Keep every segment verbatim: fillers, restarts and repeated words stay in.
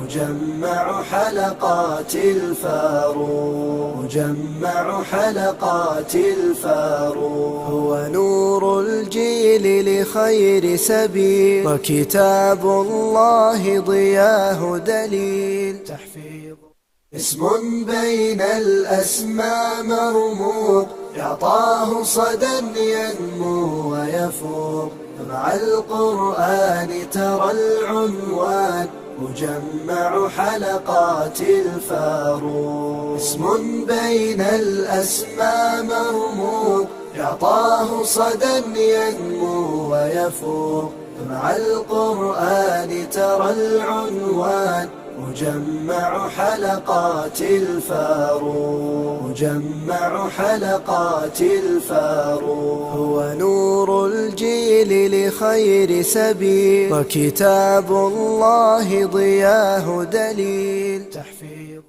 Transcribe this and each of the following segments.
أجمع حلقات الفاروق، أجمع حلقات الفاروق. هو نور الجيل لخير سبيل، وكتاب الله ضياه دليل. تحفيظ. اسم بين الأسماء مرموق، يعطاه صدى ينمو ويفوق. مع القرآن ترى العنوان، مجمع حلقات الفاروق. اسم بين الأسماء مرموق، يعطاه صدى ينمو ويفوق. مع القرآن ترى العنوان، مجمع حلقات الفاروق، مجمع حلقات الفاروق. هو نور الجيل لخير سبيل، وكتاب الله ضياه دليل. تحفيظ.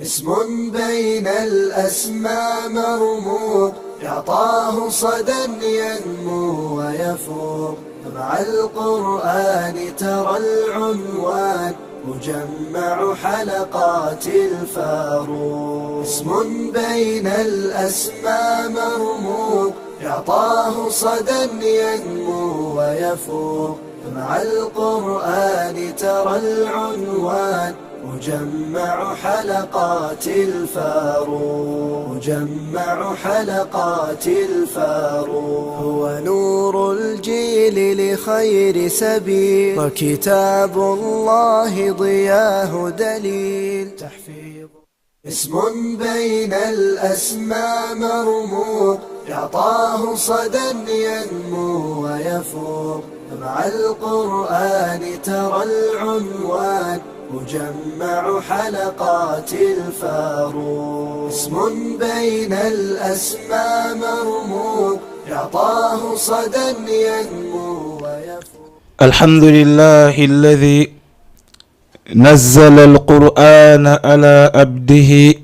اسم بين الأسماء مرموق، يعطاه صدى ينمو ويفوق. مع القرآن ترى العنوان، مجمع حلقات الفاروق. اسم بين الأسماء مرموق، يعطاه صدى ينمو ويفوق. مع القرآن ترى العنوان، مجمع حلقات الفاروق، مجمع حلقات الفاروق. هو نور الجيل لخير سبيل، وكتاب الله ضياه دليل. تحفيظ. اسم بين الأسماء مرموق، يعطاه صدى ينمو ويفوق. مع القرآن ترى العنوان، مجمع حلقات الفاروق. اسم بين الأسماء مرموق، يعطاه صدى ينمو ويفوق. الحمد لله الذي نزل القرآن على عبده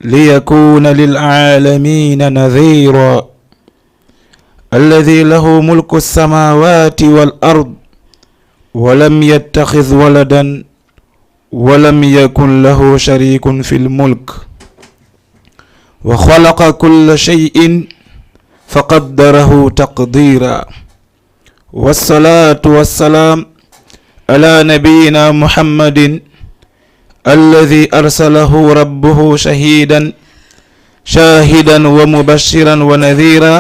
ليكون للعالمين نذيرا. الذي له ملك السماوات والأرض ولم يتخذ ولدا ولم يكن له شريك في الملك وخلق كل شيء فقدره تقديرا. والصلاة والسلام على نبينا محمد الذي أرسله ربه شهيدا شاهدا ومبشرا ونذيرا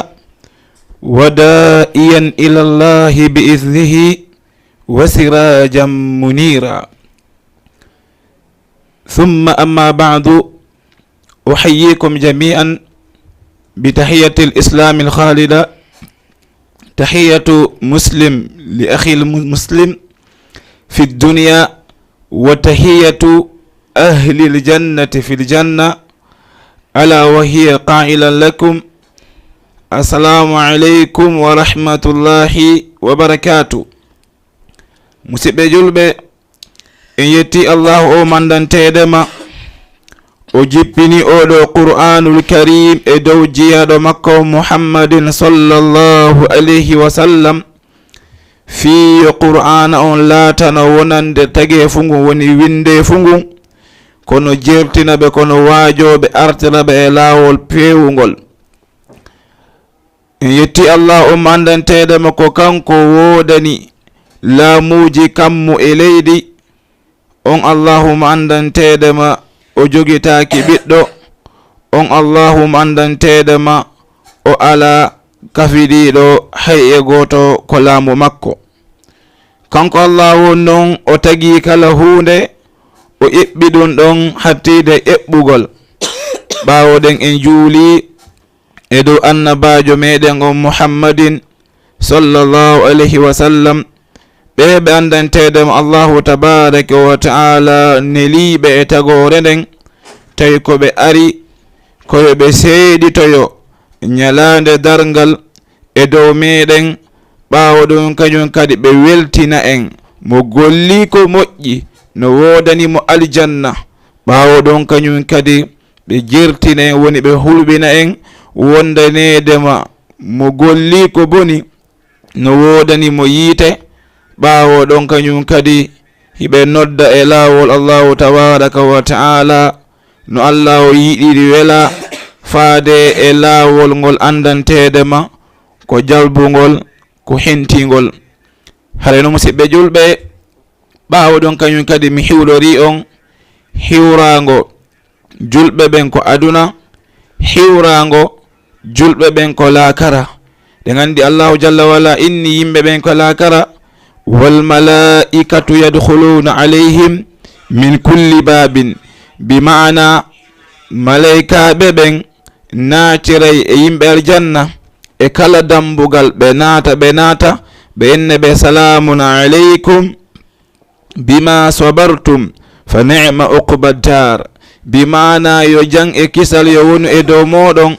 وداعيا إلى الله بإذنه وسراجا منيرا. ثم أما بعد، أحييكم جميعا بتحية الإسلام الخالدة، تحية مسلم لأخي المسلم في الدنيا، وتحية أهل الجنة في الجنة، ألا وهي قائلا لكم: السلام عليكم ورحمة الله وبركاته. Musidɓe julɓe, en yetti Allahu o mandanteede ma, o jippini oɗo Qur'aanul Kariim e dow jiyaaɗo makko Muhammadin sallallahu alayhi wa sallam, fii yo Qur'aana on laatano wonande tageefu ngun, woni winndeefu ngun, kono jertina ɓe, kono waajoo ɓe, artira ɓe e laawol peewungol. En yetti Allah on mandanteede mo, ko kanko woodani laamuuji kammu e leydi. On Allahu mandanteede ma, o jogitaaki ɓiɗɗo. On Allahu mandanteede ma, o alaa kafidiiɗo hay e gooto ko laamu makko. Kanko Allahu on non, o tagi kala huunde, o eɓɓi ɗum ɗon hattiide eɓɓugol. Ɓaawo ɗen en juuli e dow annabaajo meɗen on Muhammadin sallallahu alayhi wa sallam, ɓe ɓe anndanteede mo Allahu tabaaraka wa ta'ala neliiɓe e tagoore nden, tawi ko ɓe ari ko yo ɓe seeditoyo ñalaande darngal e dow meɗen. Ɓaawo ɗum kañum kadi ɓe weltina en, mo golli ko moƴƴi no woodani mo aljanna. Ɓaawo ɗum kañum kadi ɓe jertina en, woni ɓe hulɓina en wondaneede ma mo golli ko boni no woodani mo yiite. Ɓaawo ɗon kañum kadi hiɓe nodda e laawol Allahu tabaaraka wa ta'ala, no Allahu yiɗiri wela, faade e laawol ngol anndanteede ma, ko jalbungol, ko hentingol. Hare no, musiɓɓe julɓe, ɓaawo ɗon kañum kadi mi hiwlorii on hiwraango julɓe ɓen ko aduna, hiwraango julɓe ɓen ko laakara. Ɗen anndi Allahu jalla wa ala inni yimɓe ɓen ko laakara, "Wal malaa'ikatu yadkhuluuna alayhim min kulli baabin." Bi maana, malaykaaɓe ɓen naatiray e yimɓe aljanna e kala dambugal, ɓe naata, ɓe naata, ɓe inna ɓe, "Salaamun alaykum." "Bima sabartum fa ni'ma uqba dar." Bi maana, yo jam e kisal yo wonu e dow mooɗon,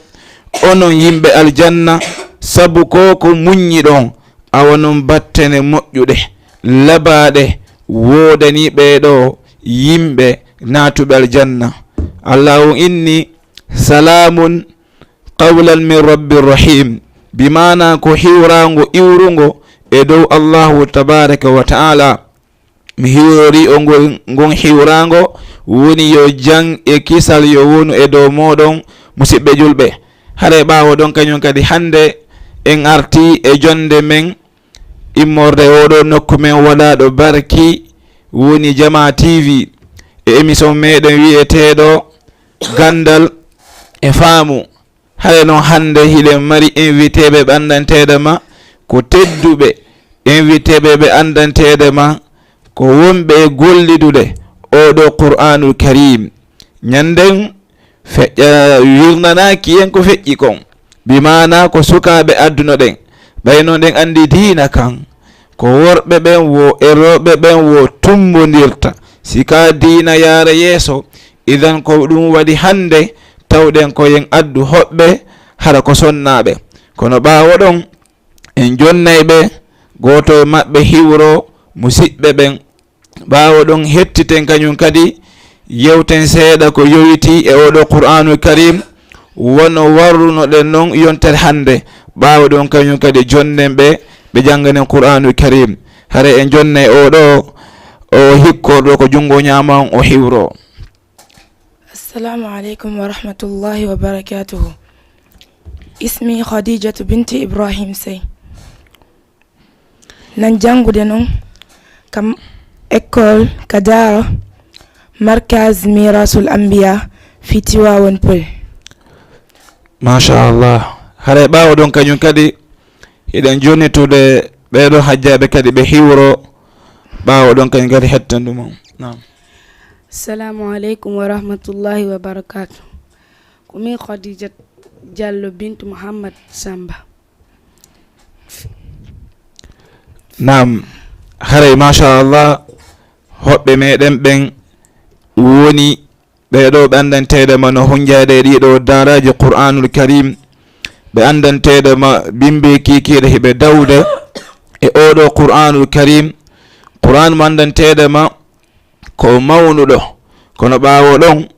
onon yimɓe aljanna, sabu ko ko muññiɗon, awa non battane moƴƴuɗe, labaaɗe, woodanii ɓee ɗoo yimɓe naatuɓe aljanna. Allahu inni, "Salaamun qawlan min rabbir rahim." Bi maana, ko hiwraango iwrungo e dow Allahu tabaaraka wa ta'ala. Mi hiwrorii on ngol, ngon hiwraango, woni yo jam e kisal yo wonu e dow mooɗon, musiɓɓe julɓe. Hare ɓaawo ɗon kañum kadi hannde en artii e jonnde men immorde oɗo nokku men waɗaaɗo barki, woni Jama T V, e émission meɗen wi'eteeɗo Ganndal e Faamu. Hare non hannde hiɗen mari invité ɓe ɓanndanteede ma ko tedduɓe, invité ɓe ɓe anndanteede ma ko wonɓe e gollidude oɗo Qur'aanul Kariim. Ñannden feƴƴa, wirnanaaki en ko feƴƴi kon. Bi maana ko sukaaɓe adduno ɗen. Ɓay non ɗen anndi diina kan, ko worɓe ɓen wo e rewɓe ɓen wo tummbondirta. Si ka diina yaara yeeso, idan ko ɗum waɗi hannde tawɗen ko yen addu hoɓɓe hara ko sonnaaɓe. Kono ɓaawo ɗon, en jonnay ɓe, gooto e maɓɓe hiwro musiɓɓe ɓen. Ɓaawo ɗon, hettiten kañum kadi, yewten seeɗa ko yowitii e oɗo Qur'aanul Kariim, wano warrunoɗen non yontere hannde. Ɓaawo ɗon kañum kadi, jonnen ɓe, ɓe jannganen Qur'aanul Kariim. Hare en jonnay oɗo, o hikkorɗo ko junngo ñaamo on, o hiwro. Assalamu aleykum wa rahmatullahi wa barakatuhu. Ismi Khadijatu binti Ibrahim Sey. Nan janngude non kam école ka daara Markaz Mirasul Anbiya fi Tiwaawan Pël. Machallah. Haray ɓaawo ɗon kañum kadi hiɗen jonnitude ɓeeɗo hajjaaɓe kadi ɓe hiwro. Ɓaawo ɗon kañum kadi hetten ɗum on. Naam. Assalamu aleykum wa rahmatullahi wa barakatuh. Ko min Khadijat Diallo bintu Mouhammad Samba. Naam, haray machallah, hoɓɓe meɗen ɓen woni ɓeeɗo ɓe anndanteede ma no hunjaade e ɗiɗo daaraaji Qur'aanul Kariim, ɓe anndanteede ma bimbi kiikiiɗe hiɓe dawde e oɗo Qur'aanul Kariim. Qur'aan mo anndanteede ma ko mawnuɗo, kono ɓaawo ɗon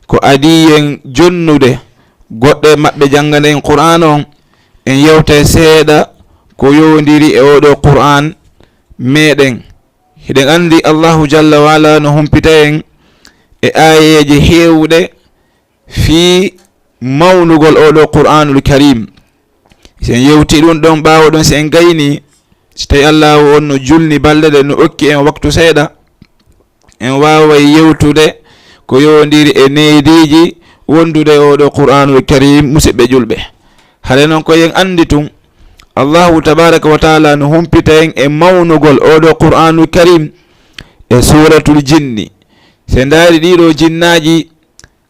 ko adii en jonnude goɗɗo e maɓɓe janngana en Qur'aan on, en yewtay seeɗa ko yowondiri e oɗo Qur'aan meɗen. Hiɗen anndi Allahu jalla wa ala no humpita en e aayeeje heewuɗe fii mawnugol oɗo Qur'aanul Kariim. Si en yewti ɗum ɗon, ɓaawo ɗon si en gayni, si tawi Allahu on no julni balɗe ɗe, no okki en waktu seeɗa, en waaway yewtude ko yowondiri e neediiji wondude e oɗo Qur'aanul Kariim, musiɓɓe julɓe. Hare non ko en anndi tun, Allahu tabaaraka wa taala no humpita en e mawnugol oɗo Qur'aanul Kariim e Suuratul Jinni. Si en ndaari ɗiɗo jinnaaji,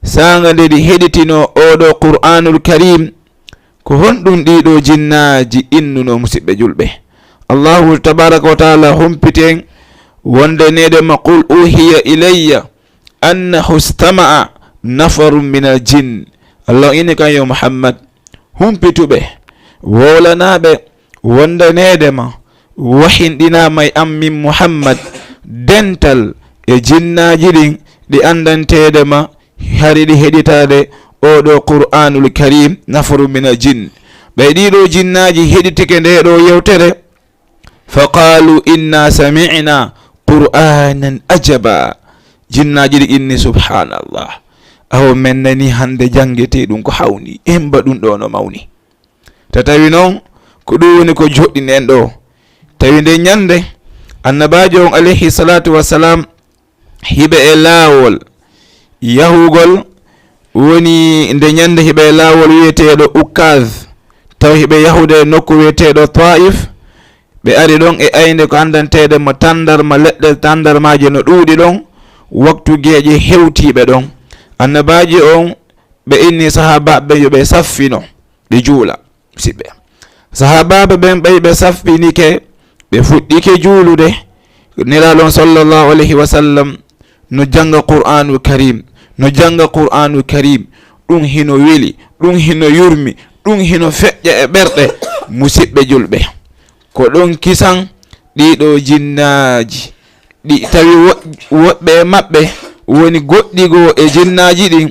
saanga nde ɗi heɗitinoo oɗo Qur'aanul Kariim, ko honɗum ɗiɗo jinnaaji innuno, musiɓɓe julɓe? Allahu tabaaraka wa taala humpiti en wonde neɗe ma, "Qul uhiya ilayya annahu istama'a nafarun minal jinn." Allah inni kan yo Muhammad, humpituɓe, wowlanaaɓe, wondaneede ma, wahinɗinaama e am min Muhammad, dental e jinnaaji ɗin ɗi anndanteede ma, hari ɗi heɗitaade oɗo Qur'aanul Kariim, nafaru mina jinn. Ɓay ɗiɗo jinnaaji heɗitike nde ɗo yewtere, fa qaalu inna sami'na qur'anan ajaba. Jinnaaji ɗi inni, "Subhanallah, awo men nani hannde janngetee ɗum ko hawni, emba ɗum ɗo no mawni." Ta tawi noon ko ɗum woni ko joɗɗinen ɗo. Tawi nde ñannde, annabaajo on alayhi salatu wassalam hiɓe e laawol yahugol, woni nde ñannde hiɓe e laawol wiyeteeɗo Ukkaz, taw hiɓe yahude e nokku wiyeteeɗo Taif. Ɓe ari ɗon e aynde ko anndanteede mo tanndarma, leɗɗe tanndarmaaje no ɗuuɗi ɗon, waktu geeƴe hewtiiɓe ɗon. Annabaajo on, ɓe inni sahaabaaɓe ɓe yo ɓe saffino, ɓe juula, musidɓe. Sahaabaaɓe ɓen ɓay ɓe saffini ke, ɓe fuɗɗike juulude. Nelaaɗo on sallallahu alayhi wa sallam no jannga Qur'aanu Karim, no jannga Qur'aanu Karim. Ɗum hino weli, ɗum hino yurmi, ɗum hino feƴƴa e ɓerɗe, musidɓe julɓe. Ko ɗon kisan ɗiɗo jinnaaji, ɗi tawi wo-, woɓɓe e maɓɓe woni goɗɗi goo e jinnaaji ɗin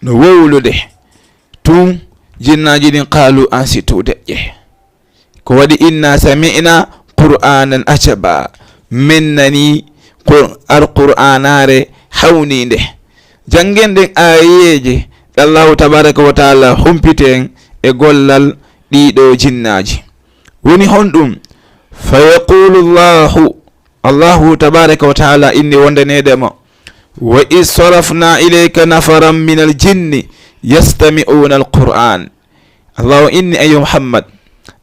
no wowlude. Tun jinnaaji ɗin qaalu ansitu, deƴƴe. Ko waɗi inna sami'na qur'anan ajaba, min nani Qur-, alqur'aanaare hawniinde. Janngen ɗen aayeeje ɗe Allahu tabaraka wa taala humpiti en e gollal ɗiɗo jinnaaji. Woni honɗum? Fa yaqulu Allahu, Allahu tabaraka wa taala inni wondaneede mo, "Wa iz sarafna ilayka nafaran min al-jinni yastami'una al-Qur'an." Allahu inni, ayo Muhammad,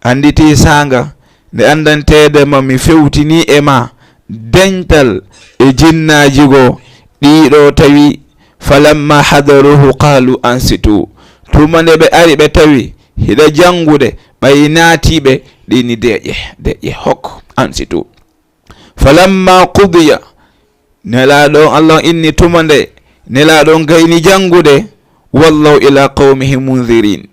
annditi saanga nde anndanteede ma mi fewtini e ma dental e jinnaaji goo, ɗiɗo tawi, "Falamma hadaruhu qalu ansitu." Tuma nde ɓe ari ɓe tawi hiɗa janngude, ɓay naatiiɓe ɗini deƴƴe, deƴƴe hok, ansitu. "Falamma qudiya." Nelaaɗo on Allah inni tuma nde Nelaaɗo on gayni janngude, "wallaw ila qawmihi munzirin."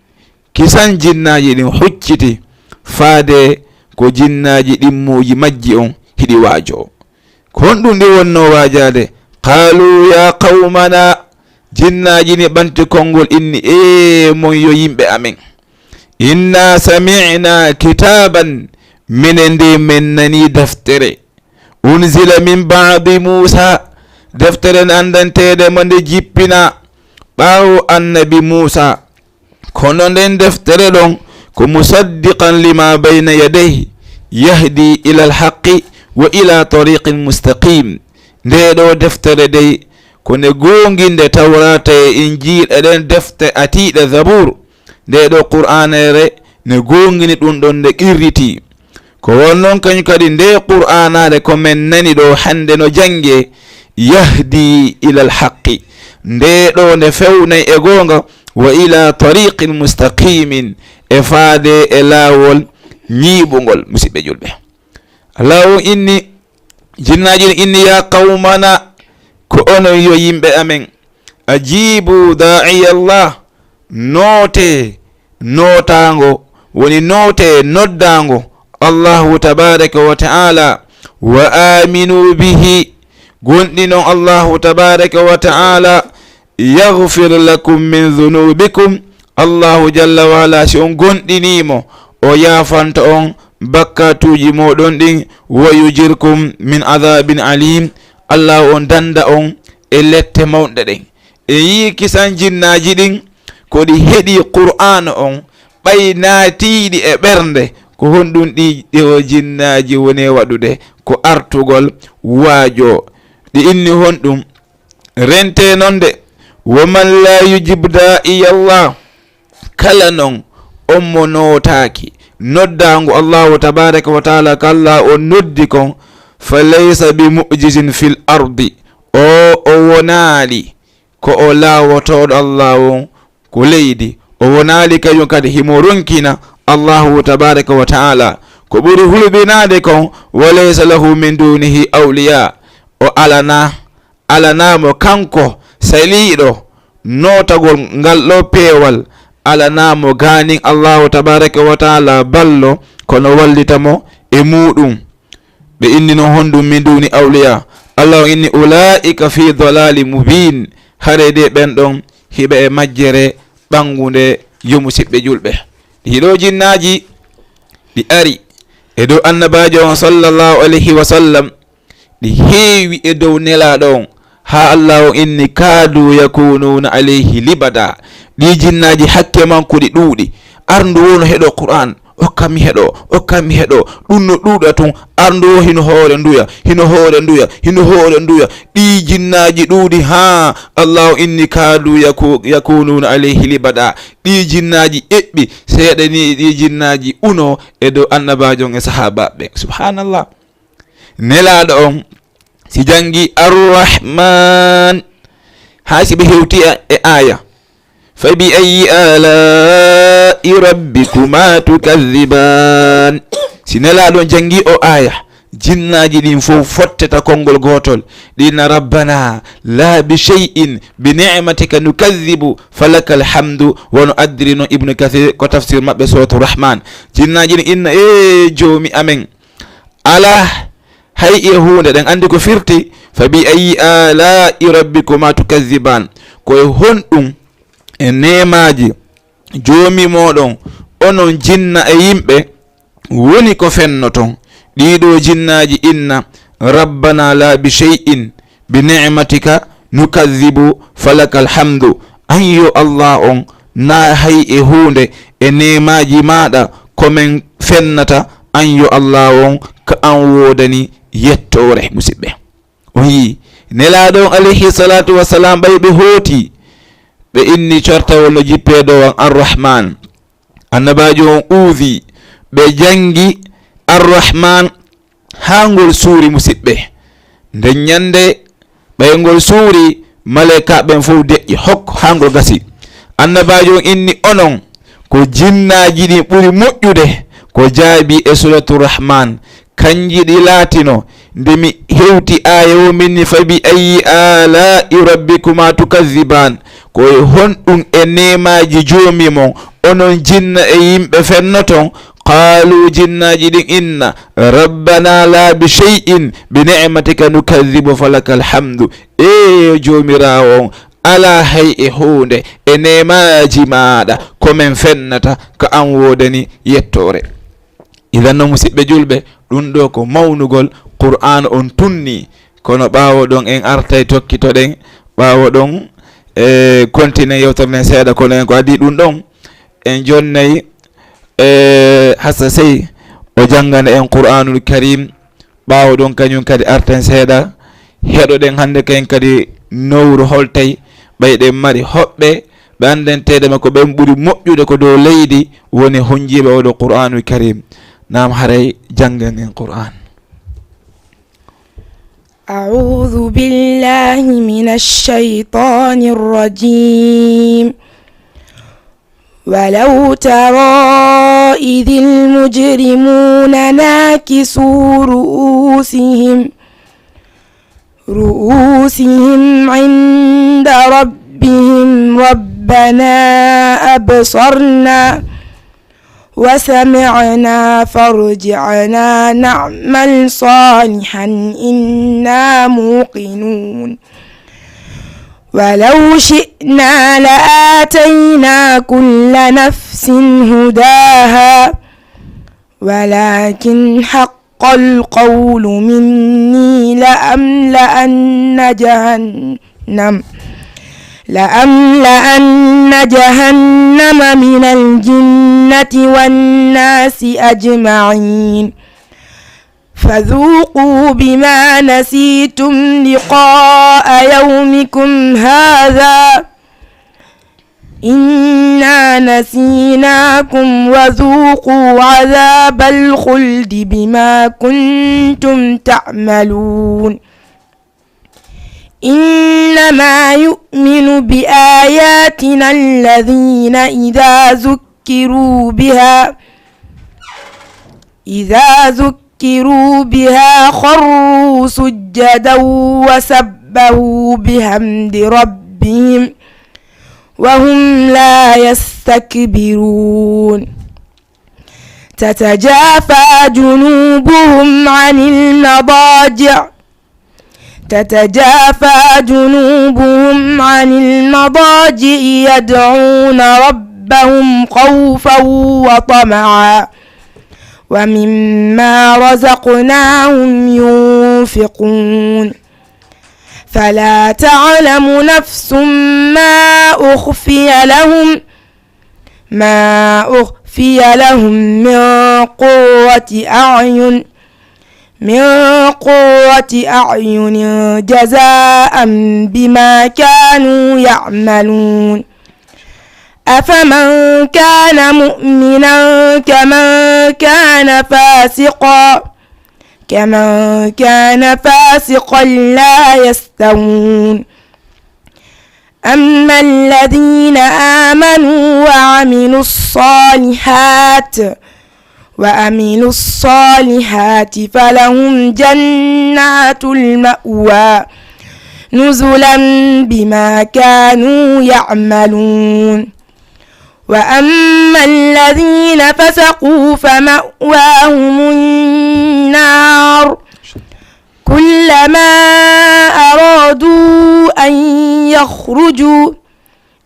Kisan jinnaaji ɗin hucciti faade ko jinnaaji ɗimmuuji majji on hiɗi waajoo. Ko honɗum ɗi wonnoo waajaade? "Qaalu ya qawmana." Jinnaaji ni ɓanti konngol inni, "Ee mon yo yimɓe amen. Inna sami'na kitaban." Minen de men nani deftere. "Unzila min ba'di Musa." Deftere nde anndanteede mo nde jippina ɓaawo annabi Musa. Kono nden deftere ɗon ko musaddiqan lima bayna yadayhi yahdi ila alhaqqi wa ila tariqin mustaqim. Nde ɗo deftere dey ko nde goonginde Tawrata e Injiil e ɗen defte atiiɗe Zabuur. Nde ɗo Qur'aanere ne goongini ɗum ɗon nde qirriti. Ko won noon kañum kadi nde Qur'aanaare ko men nani ɗo hannde no jannge, yahdi ilal haqqi. Nde ɗo nde fewnay e goonga, wa ila tariqin mustaqimin, e faade e laawol ñiiɓungol, musidɓe julɓe. Laawol inni, jinnaaji ɗin inni, ya qawmana, ko onon yo yimɓe amen, ajibu da'iya Allah, noote nootaango, woni noote noddaango Allahu tabaraka wa ta'ala, wa aminu bihi, gonɗinon Allahu tabaraka wa ta'ala, yaghfir lakum min dhunubikum, Allahu jalla wa ala, si on gonɗinii mo, o yaafanta on bakkatuuji mooɗon ɗin, wa yujirkum min adhabin alim, Allah on danda on e lette mawɗe ɗen. En yii kisan jinnaaji ɗin, ko ɗi heɗii Qur'aana on, ɓay naatiiɗi e ɓernde, ko honɗum ɗi, ɗi o jinnaaji woni waɗude? Ko artugol waajoo. Ɗi inni honɗum? Rentee non de, wa man la yujib da'iya Allah, kala non on mo nootaaki noddaango Allahu tabaraka wa ta'ala, kala o noddi kon, fa laysa bi mu'jizin fil ardi, o, o wonaali ko o laawotooɗo Allah on ko leydi, o wonaali kañum kadi himo ronkina Allahu tabaraka wa ta'ala. Ko ɓuri hulɓinaade kon, wa laysa lahu min dunihi awliya, o alana, alana mo kanko saliiɗo nootagol ngal ɗo peewal, alana mo gaanin Allahu tabaraka wa ta'ala ballo, kono wallita mo e muuɗum. Ɓe inni non honɗum min duni awliya. Allah o inni, "Ula'ika fi dalali mubin." Hare de ɓen ɗon hiɓe e majjere ɓanngunde, yo musiɓɓe julɓe. Ɗi ɗo jinnaaji ɗi ari e dow annabaajo on sallallahu alayhi wa sallam, ɗi heewi e dow Nelaaɗo on, haa Allaahu inni, "Kaadu yakunuuna alayhi libada." Ɗii jinnaaji hakke makko ɗi ɗuuɗi. Arndu woo no heɗoo Qur'aan, "Okka mi heɗoo, okka mi heɗoo." Ɗum no ɗuuɗa tun. Arndu woo hino hoore nduya, hino hoore nduya, hino hoore nduya. Ɗii jinnaaji ɗuuɗi haa Allaahu inni, "Kaadu yaku-, yakunuuna alayhi libada." Ɗii jinnaaji eɓɓi, seeɗa ni ɗii jinnaaji unoo e dow annabaajo on e sahaabaaɓe ɓen. Subhaanallah. Nelaaɗo on, si janngi Arrahman, haa si ɓe hewti e, e aaya, "Fa bi ayyi alaa'i rabbikuma tukadhiban?" Si Nelaaɗo on janngi o aaya, jinnaaji ɗin fow fotteta konngol gootol, ɗi inna, "Rabbana, la bi shay'in, bi ni'matika nukadhibu, falakal hamdu." Wano addiri non Ibnu Kathir ko tafsir maɓɓe Suratu Rahman. Jinnaaji ɗin inna, "Ee Joomi amen, alaa hay e huunde." Ɗen anndi ko firti, "Fa bi ayyi alaa'i rabbikuma tukadhiban?" Ko e honɗum e neemaaji Joomi mooɗon, onon jinna e yimɓe, woni ko fennoton? Ɗii ɗoo jinnaaji inna, "Rabbana la bi shay'in, bi ni'matika nukadhibu, falakal hamdu." An yo Allah on, na hay e huunde e neemaaji maaɗa ko men fennata, an yo Allah on, ka an woodani yettoore, musiɓɓe. O yii Nelaaɗo on alayhi salatu wassalam, ɓay ɓe hooti, ɓe inni cortawol no jippee dow an, Arrahman. Annabaajo on uuvi, ɓe janngi Arrahman haa ngol suuri, musiɓɓe. Nden ñannde, ɓay ngol suuri, maleykaaɓe ɓen fow deƴƴi hok haa ngol gasi. Annabaajo on inni, "Onon, ko jinnaaji ɗin ɓuri moƴƴude ko jaabii e Suratu Rahman. Kanji ɗi laatino nde mi hewti aaya o, min ni, fa bi ayyi alaa'i rabbikuma tukazziban?" Ko e honɗum e neemaaji Joomi mon onon jinna e yimɓe fennoton? Qaalu, jinnaaji ɗin inna, "Rabbana la bi shay'in, bi ni'matika nukazzibu falakal hamdu." Ee Joomiraawo on, alaa hay e huunde e neemaaji maaɗa ko men fennata, ka an woodani yettoore. Idan no, musiɓɓe julɓe, ɗum ɗo ko mawnugol Qur'aana on tunni. Kono ɓaawo ɗon en artay tokkitoɗen, ɓaawo ɗon, e, kontinen yewtere nden seeɗa, kono en ko adii ɗum ɗon, en jonnay, e, Hassa Sey o janngana en Qur'aanul Kariim. Ɓaawo ɗon kañum kadi arten seeɗa, heɗoɗen hannde kayen kadi nowru holtay, ɓay ɗen mari hoɓɓe, ɓe anndanteede ma ko ɓen ɓuri moƴƴude ko dow leydi woni honjiiɓe oo ɗo Qur'aanul Kariim. Naam, haray janngen en Qur'aan. أعوذ بالله من الشيطان الرجيم. ولو ترى إذ المجرمون ناكسوا رؤوسهم، رؤوسهم عند ربهم، ربنا أبصرنا وسمعنا فارجعنا نعمل صالحا إنا موقنون. ولو شئنا لآتينا كل نفس هداها ولكن حق القول مني لأملأن جهنم، لأملأن جهنم من الجنة والناس أجمعين. فذوقوا بما نسيتم لقاء يومكم هذا إنا نسيناكم وذوقوا عذاب الخلد بما كنتم تعملون. إنما يؤمن بآياتنا الذين إذا ذكروا بها، إذا ذكروا بها خروا سجدا وسبحوا بحمد ربهم وهم لا يستكبرون. تتجافى جنوبهم عن المضاجع، تتجافى جنوبهم عن المضاجع يدعون ربهم خوفا وطمعا ومما رزقناهم ينفقون. فلا تعلم نفس ما أخفي لهم ما أخفي لهم من قرة أعين من قرة أعين جزاء بما كانوا يعملون. أفمن كان مؤمنا كمن كان فاسقا كمن كان فاسقا لا يستوون. أما الذين آمنوا وعملوا الصالحات وعملوا الصالحات فلهم جنات المأوى نزلا بما كانوا يعملون. وأما الذين فسقوا فمأواهم النار كلما أرادوا أن يخرجوا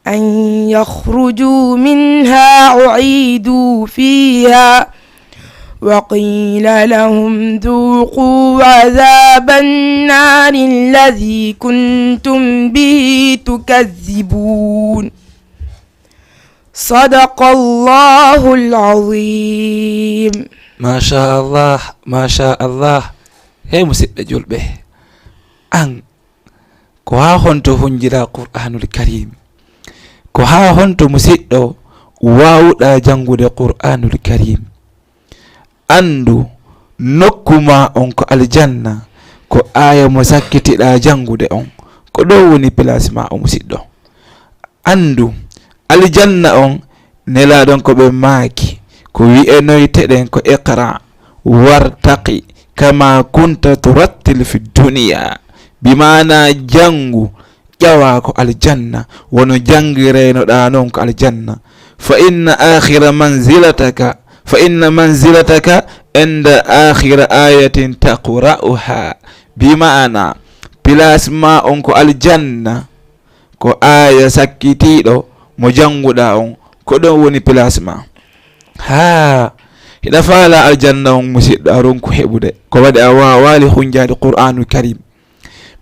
أن يخرجوا منها أعيدوا فيها وقيل لهم ذوقوا عذاب النار الذي كنتم به تكذبون. صدق الله العظيم. Machallah, machallah. Hey musidɓe julɓe, an ko haa honto hunjira Qur'anul Karim? Ko haa honto musidɗo waawuɗa janngude Qur'anul Karim? Anndu nokku ma on ko aljanna, ko aaya mo sakkitiɗa janngude on. Ko ɗo woni place ma o musidɗo. Anndu aljanna on, nelaaɗon ko ɓe maaki, ko wi'enoyteɗen ko iqra wartaqi kama kunta turattil fi duniya, bi maana janngu, ƴawa ko aljanna, wono janngiraynoɗa non ko aljanna. Fa inna akhira manzilataka fa inna manzilataka inda akhira ayatin taqra'uha, bi maana place ma on ko aljanna, ko aaya sakkitiiɗo mo jannguɗa on, ko ɗon woni place ma. Haa hiɗa faala aljanna on, musidɗo, a ronku heɓude. Ko waɗi a waawaali hunjaade Qur'aanul Karim?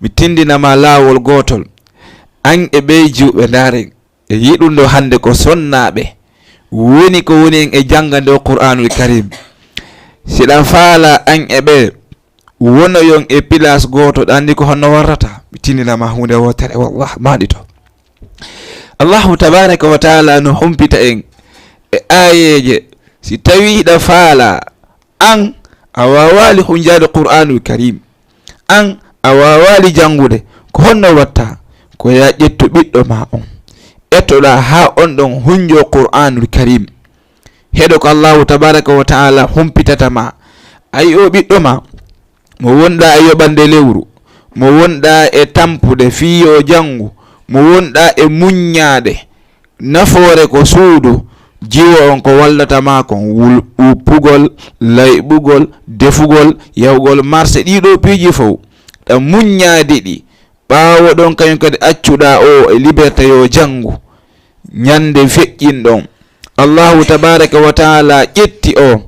Mi tindina ma laawol gootol, an e ɓee jiwɓe, ndaaren e yiɗundo hannde ko sonnaaɓe woni ko woni en e janngande o Qur'aanul Karim. Siɗa faala an e ɓee wonoyon e pilaas gooto, ɗa anndi ko honno warrata? Mi tindina ma huunde wootere, wallah, maaɗito. Allahu tabaaraka wa taala no humpita en e aayeeje. Si tawii hiɗa faala an a waawaali hunjaade Qur'aanul Karim, an a waawaali janngude, ko honno watta? Ko yaa ƴettu ɓiɗɗo ma on, etoɗaa haa on ɗon hunjoo Qur'aanul Karim. Heɗo ko Allahu tabaaraka wa taala humpitata ma. Ayi o ɓiɗɗo ma mo wonɗaa e yoɓande lewru, mo wonɗaa e tampude fii yo janngu, mo wonɗaa e muññaade, nafoore ko suudu, jiwo on ko wallata ma kon, wul-, wuppugol, layɓugol, defugol, yahugol marse, ɗii ɗoo piiji fow, ɗa muññaade ɗi. Ɓaawo ɗon kañum kadi accuɗaa o e liberté yo janngu. Ñande feƴƴin ɗon, Allahu tabaaraka wa taala ƴetti o,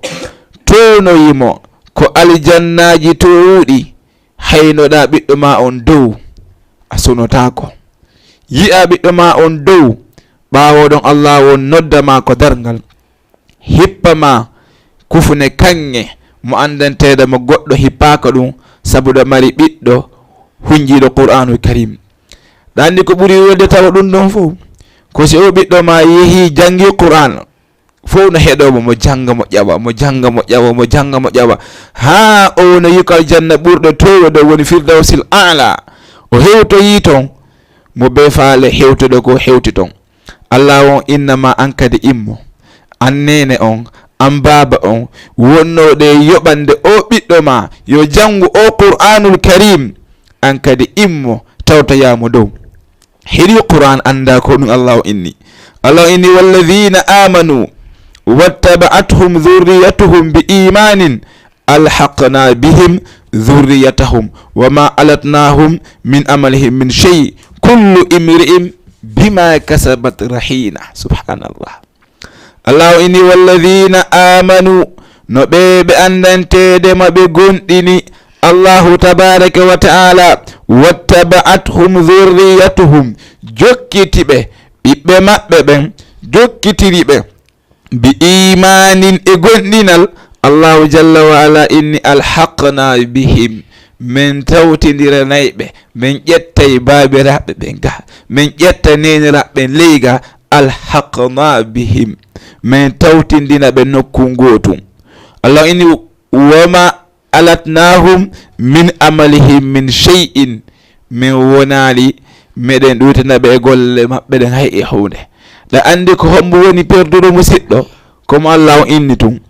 townoyi mo ko aljannaaji toowuɗi, haynoɗaa ɓiɗɗo ma on dow, a sunotaako. Yi'aa ɓiɗɗo ma on dow, ɓaawo ɗon Allahu on nodda ma ko darngal, hippa ma kufune kaŋŋe mo anndanteeɗo mo goɗɗo hippaaka ɗum, sabu ɗa mari ɓiɗɗo hunjiiɗo Qur'aanul Karim. Ɗa anndi ko ɓuri welde tawa ɗum ɗon fow? Ko si o ɓiɗɗo ma yehii janngi Qur'aan, fow no heɗoo mo, mo jannga mo ƴawa, mo jannga mo ƴawa, mo jannga mo ƴawa, haa o wona yiiko aljanna ɓurɗo toowude, woni Firdawsil A'la. O hewtoyii ton, mo bee faale hewtuɗo ko hewti ton. Allahu on inna ma an kadi immo, an neene on, an baaba on, wonnooɗo e yoɓande o ɓiɗɗo ma yo janngu o Qur'aanul Karim, an kadi immo, tawtoyaa mo dow. Heɗii Qur'aan, anndaa ko ɗum Allahu inni. Allahu inni, "Walladhina amanu wattaba'athum dhurriyyatuhum bi imanin alhaqna bihim dhurriyyatahum wa ma alatnahum min amalihim min shay, kullu imri'in bima kasabat rahina." Subhanallah. Allahu inni, "Walladhina amanu No ɓe, ɓe anndanteede ma ɓe gonɗini Allahu tabaaraka wa ta'ala, "Wattaba'athum dhurriyyatuhum", jokkiti ɓe, ɓiɓɓe maɓɓe ɓen, jokkitiri ɓe, "bi iimaanin", e gonɗinal, Allahu jalla wa ala inni, "Alhaqna bihim", men tawtindiranay ɓe, men ƴettay baabiraaɓe ɓen ga, men ƴetta neeniraaɓe ɓen ley ga, "Alhaqna bihim", men tawtindina ɓe nokku ngootun. Allah inni, "Wama alatnahum min amalihim min shay'in", min wonaali meɗen ɗuutina ɓe e golle maɓɓe ɗen hay e huunde. Ɗa anndi ko hombo woni perduɗo, musiɗɗo? Ko mo Allah on inni tun.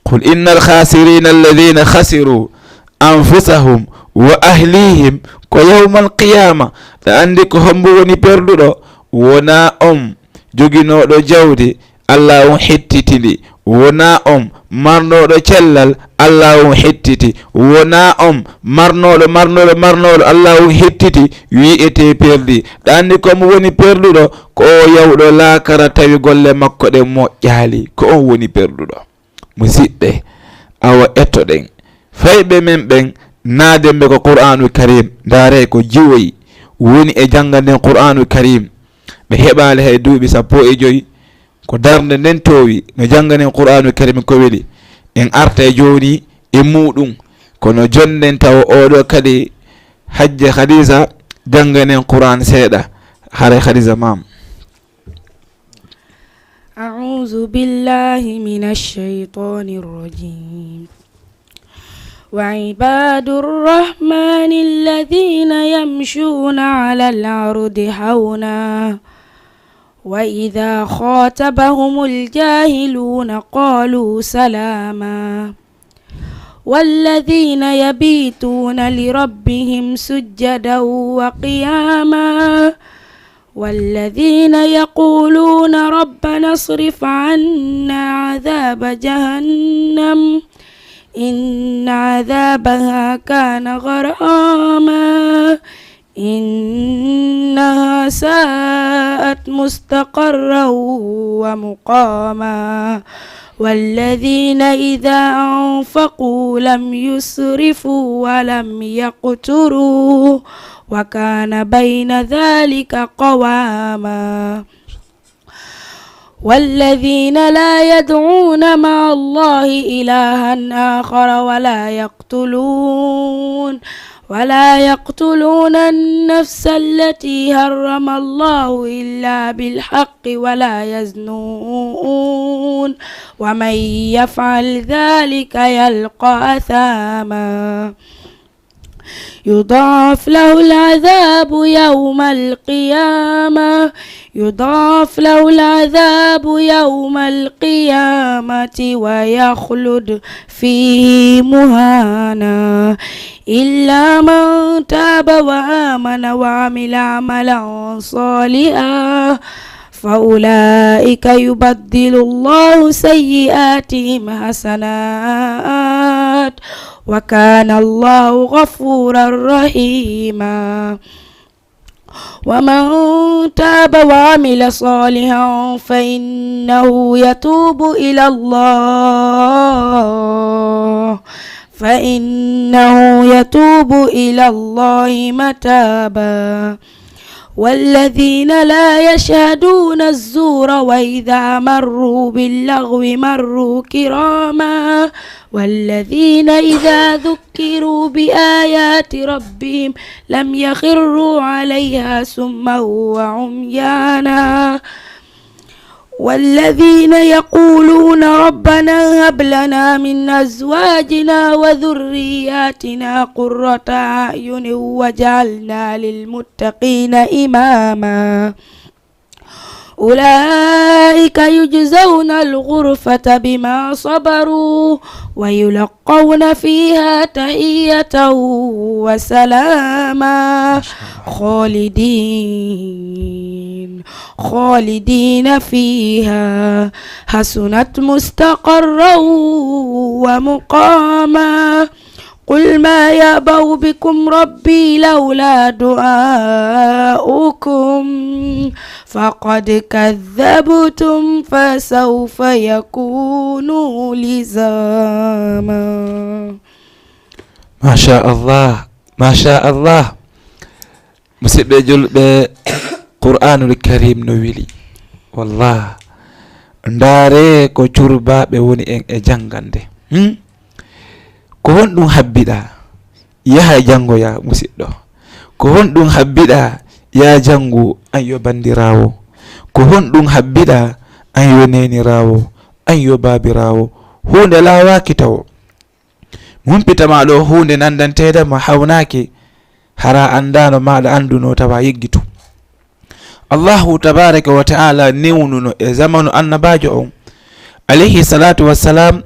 "Qul innal khasirina alladhina khasiru anfusahum wa ahlihim ko yawmal qiyama." Ɗa anndi ko hombo woni perduɗo? Wona on joginooɗo jawdi, Allah on hettiti ndi. Wona on marnooɗo cellal, Allah on hettiti. Wona on marnooɗo, marnooɗo, marnooɗo, Allah on hettiti, wi'ete perdi. Ɗa anndi ko mo woni perduɗo? Ko o yawɗo laakara tawi golle makko ɗen moƴƴaali. Ko on woni perduɗo. Musiɗɓe, awa ettoɗen fayɓe men ɓen, naaden ɓe ko Qur'aanul Kariim. Ndaaree ko jiwoyi woni e jannga nden Qur'aanul Kariim. Ɓe heɓaali hay duuɓi sappo e joyi. Ko darnde nden toowi no jannga nden Qur'aanul Kariim ko weli. En artay jooni e muuɗum. Kono jonnden tawa oɗo kadi Hajja Khadija jannga nden Qur'aan seeɗa. Haray Khadija, maam. أعوذ بالله من الشيطان الرجيم. وعباد الرحمن الذين يمشون على الأرض هونا وإذا خاطبهم الجاهلون قالوا سلاما. والذين يبيتون لربهم سجدا وقياما. والذين يقولون ربنا اصرف عنا عذاب جهنم إن عذابها كان غراما إنها ساءت مستقرا ومقاما. والذين إذا أنفقوا لم يسرفوا ولم يقتروا وكان بين ذلك قواما. والذين لا يدعون مع الله إلها آخر ولا يقتلون ولا يقتلون النفس التي حرم الله إلا بالحق ولا يزنون ومن يفعل ذلك يلق أثاما. يضاعف له العذاب يوم القيامة يضاعف له العذاب يوم القيامة ويخلد فيه مهانا إلا من تاب وآمن وعمل عملا صالحا فأولئك يبدل الله سيئاتهم حسنات وكان الله غفورا رحيما. ومن تاب وعمل صالحا فإنه يتوب إلى الله فإنه يتوب إلى الله متابا. والذين لا يشهدون الزور وإذا مروا باللغو مروا كراما. والذين إذا ذكروا بآيات ربهم لم يخروا عليها سما وعميانا. والذين يقولون ربنا هب لنا من أزواجنا وذرياتنا قرة أعين واجعلنا للمتقين إماما. أولئك يجزون الغرفة بما صبروا ويلقون فيها تحية وسلاما خالدين خالدين فيها حسنت مستقرا ومقاما. قل ما يعبأ بكم ربي لولا دعاؤكم فقد كذبتم فسوف يكون لزاما. Machallah, machallah. Musidɓe julɓe, Qur'anul Karim no weli. Wallah. Ndaare ko curbaaɓe woni en e janngande. Hmm? Ko honɗum habbiɗaa? Yaha janngoya, musidɗo. Ko honɗum habbiɗaa? Yaa janngu, an yo banndiraawo. Ko honɗum habbiɗaa? An yo neeniraawo. An yo baabiraawo. Huunde laawaaki tawo. Mi humpita ma ɗo huunde nanndanteede ma hawnaaki, hara anndaano maaɗa annduno tawa yeggitu. Allahu tabaraka wa ta'ala newnuno e zamanu annabaajo on, alayhi salatu wassalam,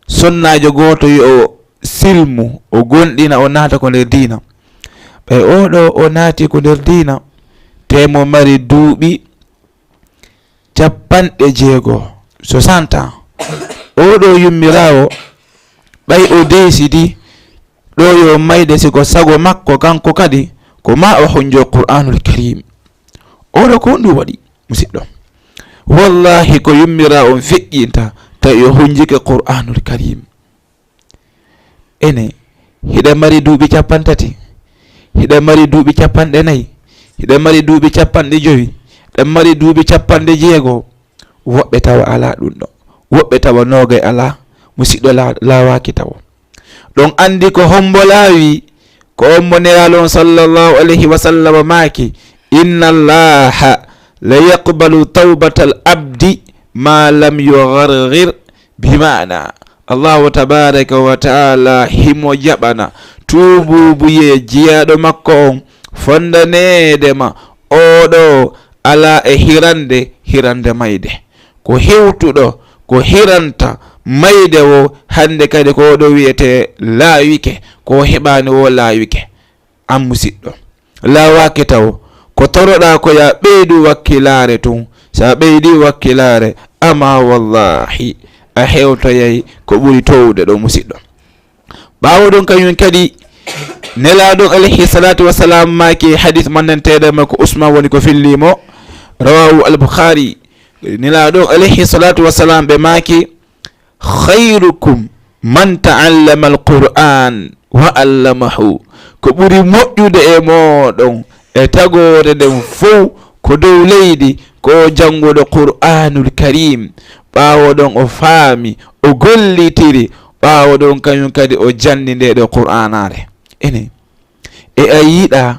sonnaajo gooto yo o silmu, o gonɗina, o naata ko nder diina. Ɓay oɗo o naati ko nder diina, te mo mari duuɓi capanɗe jeego, soixante ans. Oɗo yummiraawo, ɓay o deesidi ɗo yo mayde, si ko sago makko kanko kadi, ko ma o honjo Qur'anul Karim. Oɗo ko honɗum waɗi, musidɗo? Wallahi ko yummiraawo on feƴƴinta, tawi o honjike Qur'anul Karim. Ene, hiɗa mari duuɓi capantati, hiɗa mari duuɓi capanɗe nayi, hiɗa mari duuɓi capanɗe jowi, hiɗa mari duuɓi capanɗe jeego. Woɓɓe tawa alaa ɗum ɗo, woɓɓe tawa noogay alaa, musidɗo la-, laawaaki tawo. Ɗon anndi ko hombo laawi, ko on mo Nelaaɗo on sallallahu alayhi wa sallam maaki, "Inna Allaha la yaqbalu tawbatal abdi ma lam yugharghir." Bi maana, Allahu tabaraka wa ta'ala himo jaɓana tuubuubuyee jiyaaɗo makko on, fondaneede ma oɗo alaa e hirande, hirande mayde. Ko hewtuɗo, ko hiranta mayde wo, hande kadi ko oɗo wi'ete laawike, ko heɓaani wo laawike. An musiɗɗo, laawaake tawo. Ko toroɗaa ko ya ɓeydu wakkilaare tun. Sa ɓeydi wakkilaare, ama wallahi, a hewtoyay ko ɓuri towude ɗo, musiɗɗo. Ɓaawo ɗon kañum kadi, Nelaaɗo alayhi salatu wassalam maaki hadis mannanteeɗo ma ko Usman woni ko fillimo, rawahu al-Bukhari. Nelaaɗo alayhi salatu wassalam ɓe maaki, "Khayrukum man ta'allama al-Qur'an wa allamahu." Ko ɓuri moƴƴude e mooɗon e tagoore nden fow ko dow leydi, ko jannguɗo Qur'anul Karim. Ɓaawo ɗon o faami, o gollitiri, ɓaawo ɗon kañum kadi o janni nde ɗo Qur'anare. Ene, e a yiɗa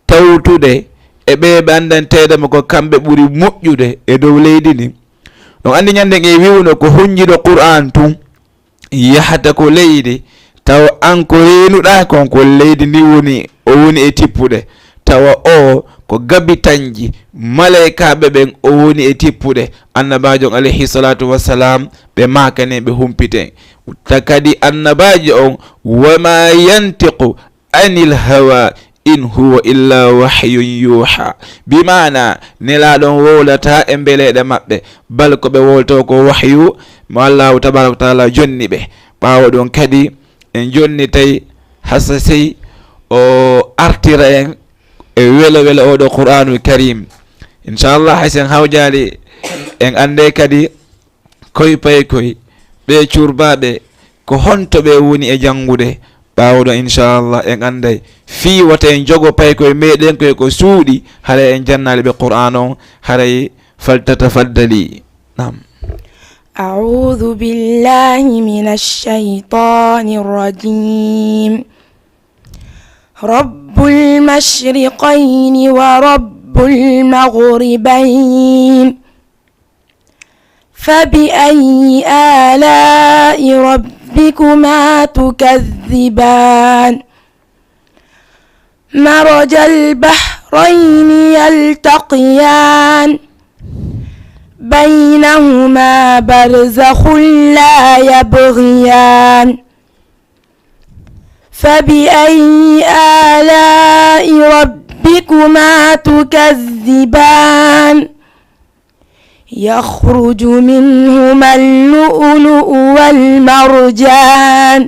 tawtude e ɓe ɓe anndanteede mo ko kamɓe ɓuri moƴƴude e dow leydi ndi. Ɗon anndi ñande nge wi'uno ko hunjiɗo Qur'an tun yahata ko leydi, tawa an ko reenuɗaa kon ko leydi ndi woni, o woni e tippude, tawa o ko gabitanji malaykaaɓe ɓen o woni e tippude. Annabaajo on alayhi salatu wassalam, ɓe maakani ɓe humpiten. Ta kadi annabaajo on, "Wa ma yantiqu anil hawa in huwa illa wahyun yuha." Bi maana, Nelaaɗo on wowlata e mbeleeɗe maɓɓe, bal ko ɓe wowlto ko wahyu mo Allahu tabaraka wa taala jonni ɓe. Ɓaawo ɗon kadi, en jonnitay hasa sey o artira en e welo welo oɗo Qur'anul Karim. Inchallah, hay sen hawjaali, en annday kadi koy pay koy, ɓe curbaaɓe, ko honto ɓe woni e janngude? Ɓaawo ɗon, inchallah, en annday. Fii wata en jogo pay koy meɗen koy ko suuɗi, haray en jannaali ɓe Qur'an on, haray faltatafaddali. Naam. أعوذ بالله من الشيطان الرجيم. رب المشرقين ورب المغربين. فبأي آلاء ربكما تكذبان؟ مرج البحرين يلتقيان. بينهما برزخ لا يبغيان. فبأي آلاء ربكما تكذبان؟ يخرج منهما اللؤلؤ والمرجان.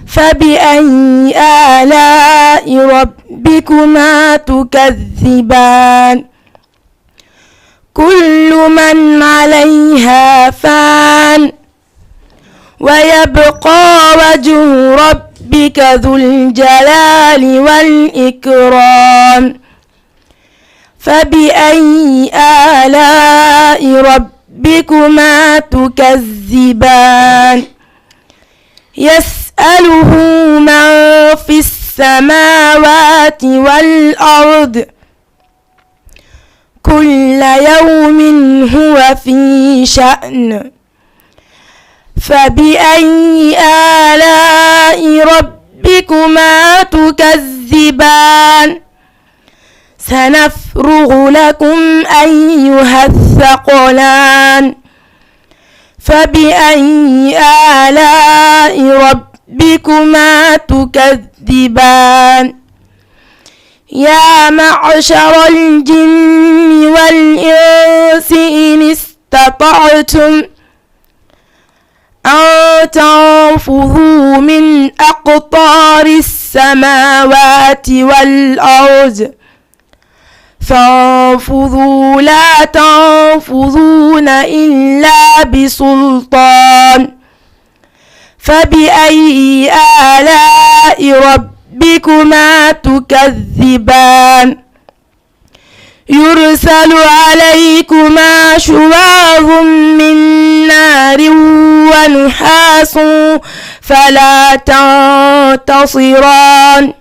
فبأي آلاء ربكما تكذبان؟ كل من عليها فان. ويبقى وجه ربك ذو الجلال والإكرام. فبأي آلاء ربكما تكذبان؟ يسأله من في السماوات والأرض كل يوم هو في شأن. فبأي آلاء ربكما تكذبان؟ سنفرغ لكم أيها الثقلان. فبأي آلاء ربكما تكذبان؟ يا معشر الجن والإنس إن استطعتم أن تنفذوا من أقطار السماوات والأرض فانفذوا لا تنفذون إلا بسلطان. فبأي آلاء ربكما تكذبان؟ يرسل عليكما شواظ من نار ونحاس فلا تنتصران.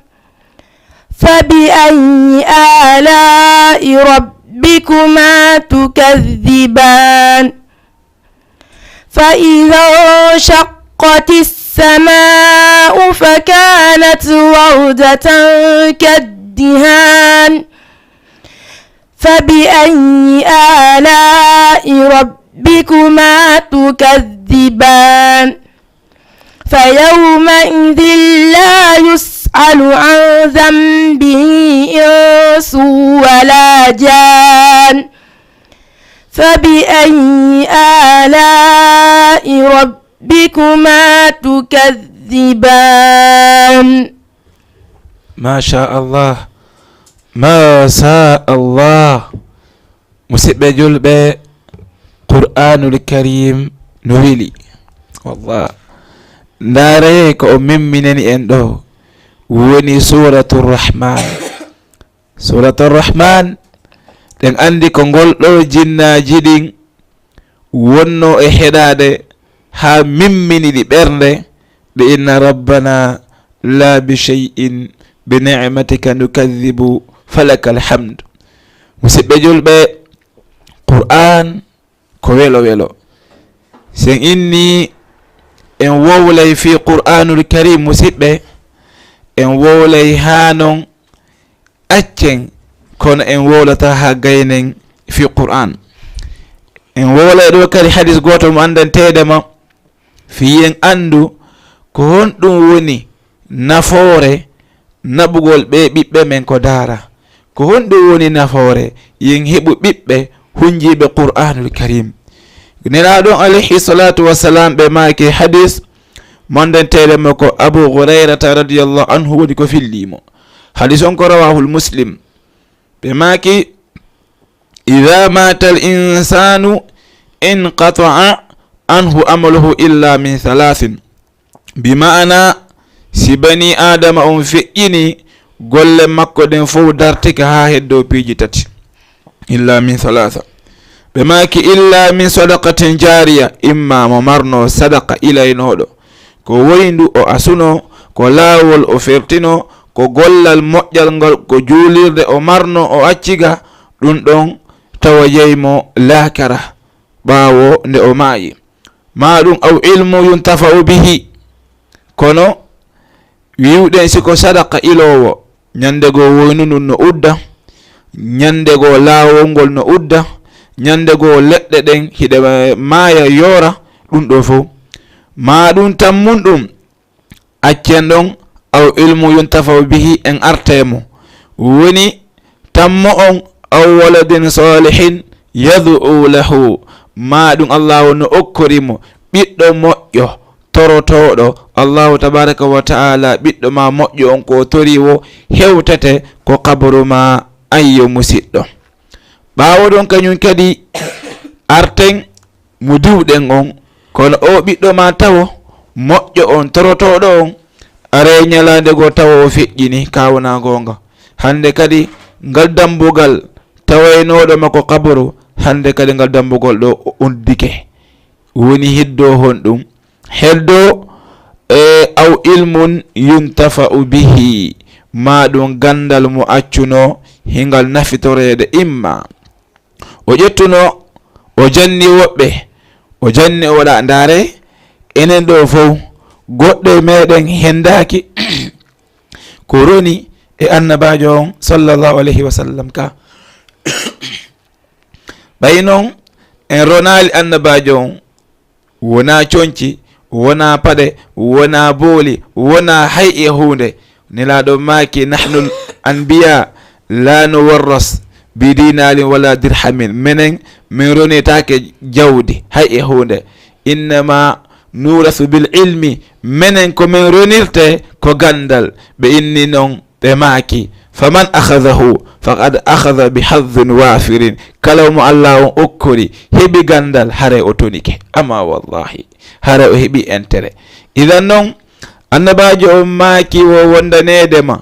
فبأي آلاء ربكما تكذبان؟ فإذا انشقت السماء فكانت وردة كالدهان. فبأي آلاء ربكما تكذبان؟ فيومئذ لا يسأل عن ذنبه إنس ولا جان. فبأي آلاء ربكما تكذبان؟ Masha Allah. Masha Allah. Musidɓe julɓe, Qur'anul Karim no weli. Wallah. Ndaare ko o memminani en ɗo woni Suratul Rahman. Suratul Rahman, ɗen andi ko ngol ɗo jinnaaji ɗin wonno e heɗaade haa mimmini ɗi ɓernde, ɓe inna: "Rabbana la bi shay'in bi ni'matika nukadhibu falakal hamd." Musidɓe julɓe, Qur'an ko welo welo. Sen inni en wowlay fii Qur'anul Karim, musidɓe, en wowlay haa non accen, kono en wowlata haa gaynen fii Qur'an. En wowlay ɗo kadi hadis gooto mo anndanteede ma, fii en anndu ko honɗum woni nafoore naɓugol ɓee ɓiɓɓe men ko daara. Ko honɗum woni nafoore yen heɓu ɓiɓɓe hunjiiɓe Qur'anul Karim? Nelaaɗo on alayhi salatu wassalam ɓe maaki hadis mo anndanteede mo ko Abu Hurayrata radiyallahu anhu woni ko fillii mo. Hadis on ko rawahul Muslim. Ɓe maaki: "Idha mata al insanu inqata'a anhu amaluhu illa min thalathin." Bi ma'ana, si bani Aadama on feƴƴini, golle makko ɗen fow dartike haa heddoo piiji tati. Illa min thalatha. Ɓe maaki: "Illa min sadaqatin jariya", imma mo marno sadaqa ilaynooɗo. Ko woyndu o asuno, ko laawol o fertino, ko gollal moƴƴal ngal, ko juulirde o marno o acci ga, ɗum ɗon tawa jeymo laakara ɓaawo nde o maayi. Ma ɗum aw ilmu yuntafa'u bihi. Kono wiwɗen si ko sadaqa iloowo, ñande goo woynu ndun no udda, ñande goo laawol ngol no udda, ñande goo leɗɗe ɗen hiɗe maaya yoora, ɗum ɗoo fow. Ma ɗum tammun ɗum, accen ɗon, aw ilmu yuntafa'u bihi, en artay mo. Woni tammo on, aw waladin salihin yad'u lahu, ma ɗum Allahu no okkori mo ɓiɗɗo moƴƴo, torotooɗo Allahu tabaaraka wa ta'ala, ɓiɗɗo ma moƴƴo on ko o tori wo hewtete ko qabru ma, ayyo musiɗɗo. Ɓaawo ɗon kañum kadi arten mo diwɗen on, kono o ɓiɗɗo ma tawo moƴƴo on, torotooɗo on, aray ñalaande goo tawa o feƴƴini ka wona goonga. Hannde kadi ngal dambugal tawaynooɗo ma ko qabru, hannde kadi ngal dambugal ɗo o uddike. Woni heddo honɗum? Heddo, e, aw ilmun yuntafa'u bihi, ma ɗum ganndal mo accuno hingal nafitoreede. Imma o ƴettuno, o janni woɓɓe, o janni o waɗa. Ndaare, enen ɗo fow, goɗɗo e meɗen hendaaki ko roni e annabaajo on, sallallahu alayhi wa sallam, ka. Ɓay non en ronaali annabaajo on, wonaa conci, wonaa paɗe, wonaa booli, wonaa hay e huunde. Nelaaɗo maaki: "Nahnul anbiya la nuwarras bi dinaarin wala dirhamin." Menen, min ronitaake jawdi hay e huunde. "Innama nurasu bil ilmi." Menen, ko min ronirte ko ganndal. Ɓe inni non, ɓe maaki: "Faman akhadhahu faqad akhadha bi hadhin wafirin." Kala mo Allah on okkori, heɓi ganndal, haray o tonike. Amma wallahi, haray o heɓi intérêt. Idan non, annabaajo on maaki wo wondaneede ma,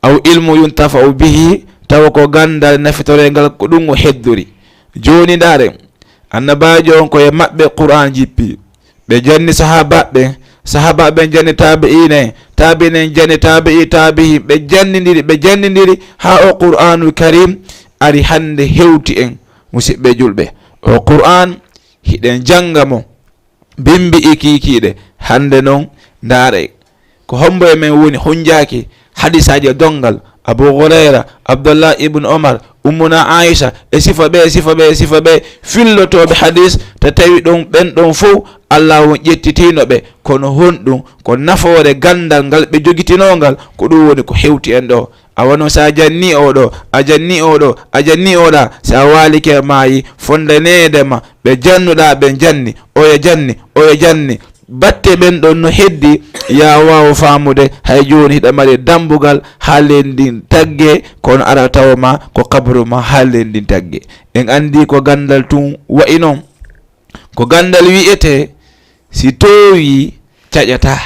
aw ilmu yuntafa'u bihi, tawa ko ganndal nafitorengal, ko ɗum o heddori. Jooni ndaaren, annabaajo on ko e maɓɓe Qur'an jippi. Ɓe janni sahaabaaɓe ɓen, sahaabaaɓe ɓen janni taabi'iina en, taabi'iina en janni taabi'i taabi'iin, ɓe jannindiri, ɓe jannindiri, haa o Qur'aanul Kariim ari hannde hewti en, musiɓɓe julɓe. O Qur'aan, hiɗen jannga mo, bimbi e kiikiiɗe. Hannde non, ndaare, ko hombo e men woni hunjaaki hadiisaaji e donngal Abu Hurayra, Abdullah ibn Omar, Ummuna Aisha, e sifa ɓe, e sifa ɓe, e sifa ɓe, fillotooɓe hadiis, ta tawi ɗon, ɓen ɗon fow, Allah on ƴettitiino ɓe. Kono honɗum? Ko nafoore ganndal ngal ɓe jogitinoo ngal, ko ɗum woni ko hewti en ɗo. Awa non, so a janni oo ɗo, a janni oo ɗo, a janni oo ɗa, so a waalike maayi, fondaneede ma, ɓe jannuɗaa ɓen janni, oya janni, oya janni. Batte ɓen ɗon no heddi, ya waaw faamude, hay jooni hiɗa mari dambugal haa leydi ndin tagge, kono ara tawa ma ko kabru ma haa leydi ndin tagge. En anndi ko ganndal tun wa'i non. Ko ganndal wi'etee, si toowi caƴataa,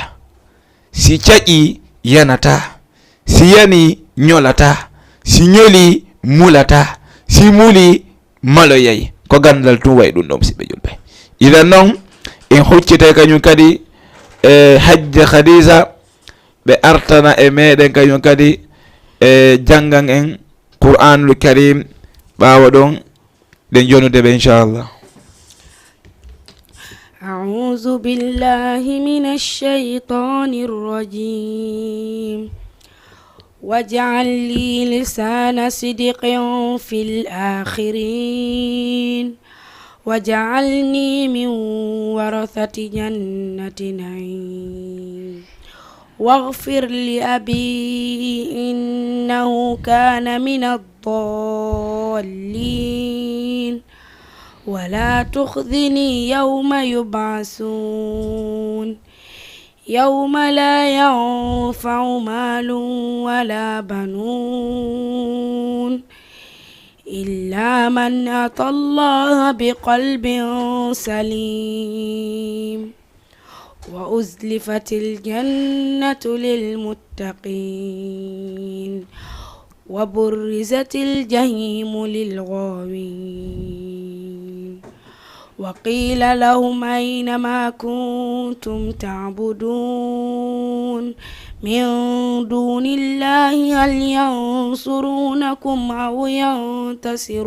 si caƴi yanataa, si yani ñolataa, si ñoli mulataa, si muli maloyay. Ko ganndal tun wa'i ɗum ɗon, musiɓɓe julɓe. Idan non, en huccitay kañum kadi e Hajja Khadija, ɓe artana e meɗen kañum kadi e janngan en Qur'anul Karim. Ɓaawo ɗon, ɗen jonude ɓe, inchallah. أعوذ بالله من الشيطان الرجيم. واجعل لي لسان صدق في الآخرين، واجعلني من ورثة جنة النعيم. واغفر لأبي إنه كان من الضالين. ولا تخزني يوم يبعثون. يوم لا ينفع مال ولا بنون إلا من أتى الله بقلب سليم. وأزلفت الجنة للمتقين. وبرزت الجحيم للغاوين. وقيل لهم أين ما كنتم تعبدون من دون الله هل ينصرونكم أو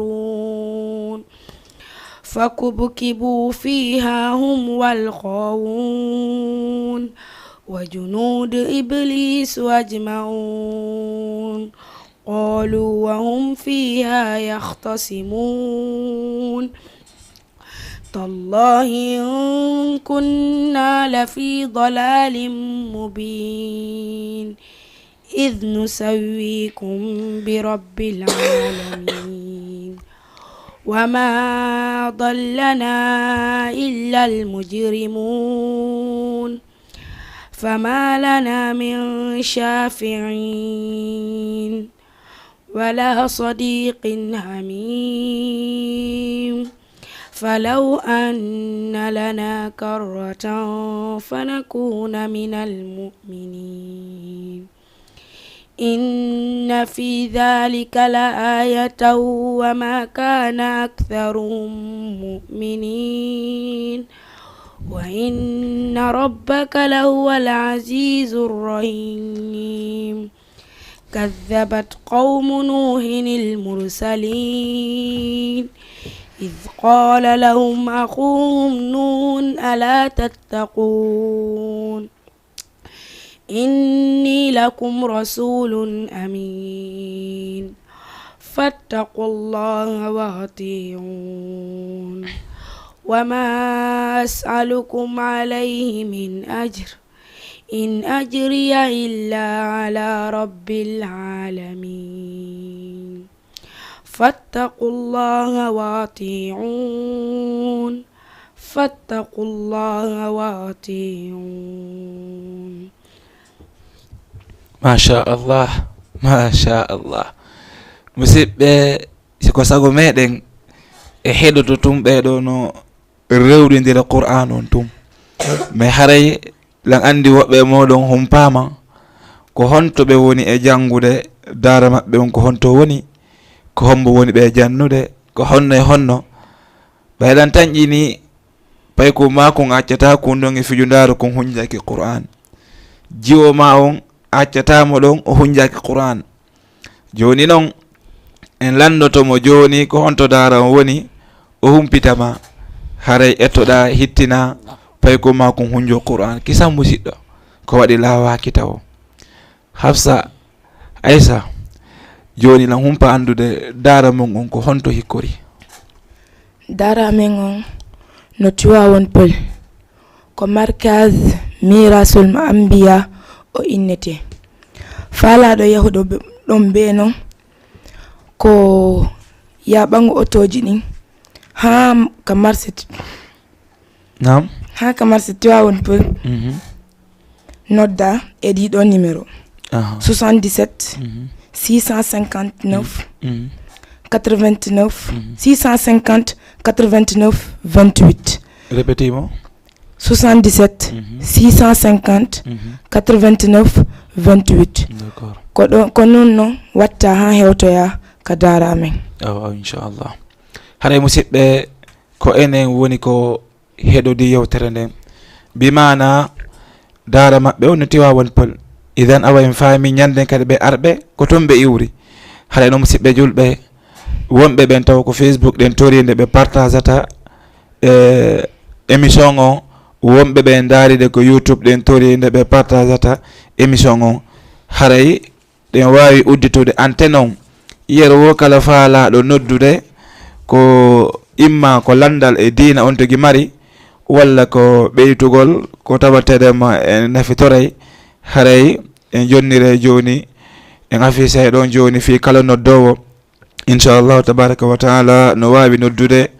ينتصرون. فكبكبوا فيها هم والغاوون وجنود إبليس أجمعون. قالوا وهم فيها يختصمون. تالله إن كنا لفي ضلال مبين. إذ نسويكم برب العالمين. وما أضلنا إلا المجرمون. فما لنا من شافعين ولا صديق حميم. فلو أن لنا كرة فنكون من المؤمنين. إن في ذلك لآية وما كان أكثرهم مؤمنين وإن ربك لهو العزيز الرحيم. كذبت قوم نوح المرسلين إذ قال لهم أخوهم نوح ألا تتقون إني لكم رسول أمين فاتقوا الله وأطيعون وما أسألكم عليه من أجر إن أجري إلا على رب العالمين فاتقوا الله وأطيعون فاتقوا الله وأطيعون Masha Allah, masha Allah. Musidɓe, si ko sago meɗen e heɗoto tun ɓeɗo no rewɗindira Qur'an on tun. Mais haray lan andi woɓɓe e moɗon humpama ko honto ɓe woni e jangude, dara maɓɓe on ko honto woni, ko hombo woni ɓe jannude, ko honno e honno. Ɓayɗan tanƴini payko makon accata kun ɗon e fijundaaru kun hunjaki Qur'an. Jiwo ma on accata mo ɗon o hunjaki Qur'an. Joni non en landoto mo joni ko honto dara on woni, o humpita ma. Haray ettoɗa hittina payko makon hunjo Qur'an. Kisan musiɗɗo ko waɗi lawaki tawo. Hafsa, Aisa, joni lan humpa andude dara mon on ko honto hikkori? Dara men on no Tiwawon Peul, ko Markaz Mirasul Anbiya o innete. Falaɗo yahuɗo ɗon be non ko yaɓago otoji ɗin ha ka marché Naam. Ha ka marché Tiwawon Peul. Mhm. Nodda e ɗiɗo numéro. Aha. soixante-dix-sept Mhm. six cent cinquante-neuf Mhm. quatre-vingt-neuf Mhm. six cent cinquante quatre-vingt-neuf vingt-huit. Répétez-moi. soixante-dix-sept Mhm. six cent cinquante Mhm. quatre-vingt-neuf vingt-huit. D'accord. Ko ɗo ko non non watta ha hewtoya ka dara men. Awa, awa, inchallah. Haray musidɓe, ko enen woni ko heɗodi yewtere nden. Bi maana dara maɓɓe on no Tiwawon Peul. Idan awa en faami ñanden kadi ɓe arɓe ko ton ɓe iwri. Haray no musidɓe julɓe wonɓe ɓen taw ko Facebook ɗen tori nde ɓe partagata e émission on, wonɓe ɓe ndaaride ko YouTube ɗen tori nde ɓe partagata émission on. Haray ɗen waawi udditude antenne on. Yeru wo kala faalaaɗo noddude ko imma ko lanndal e diina on tigi mari, walla ko ɓeytugol ko tawateɗema e nafitoray. Haray en jonnire jooni, en afisay ɗon jooni fii kala noddoowo. Inchallahu tabaraka wa taala no waawi noddude.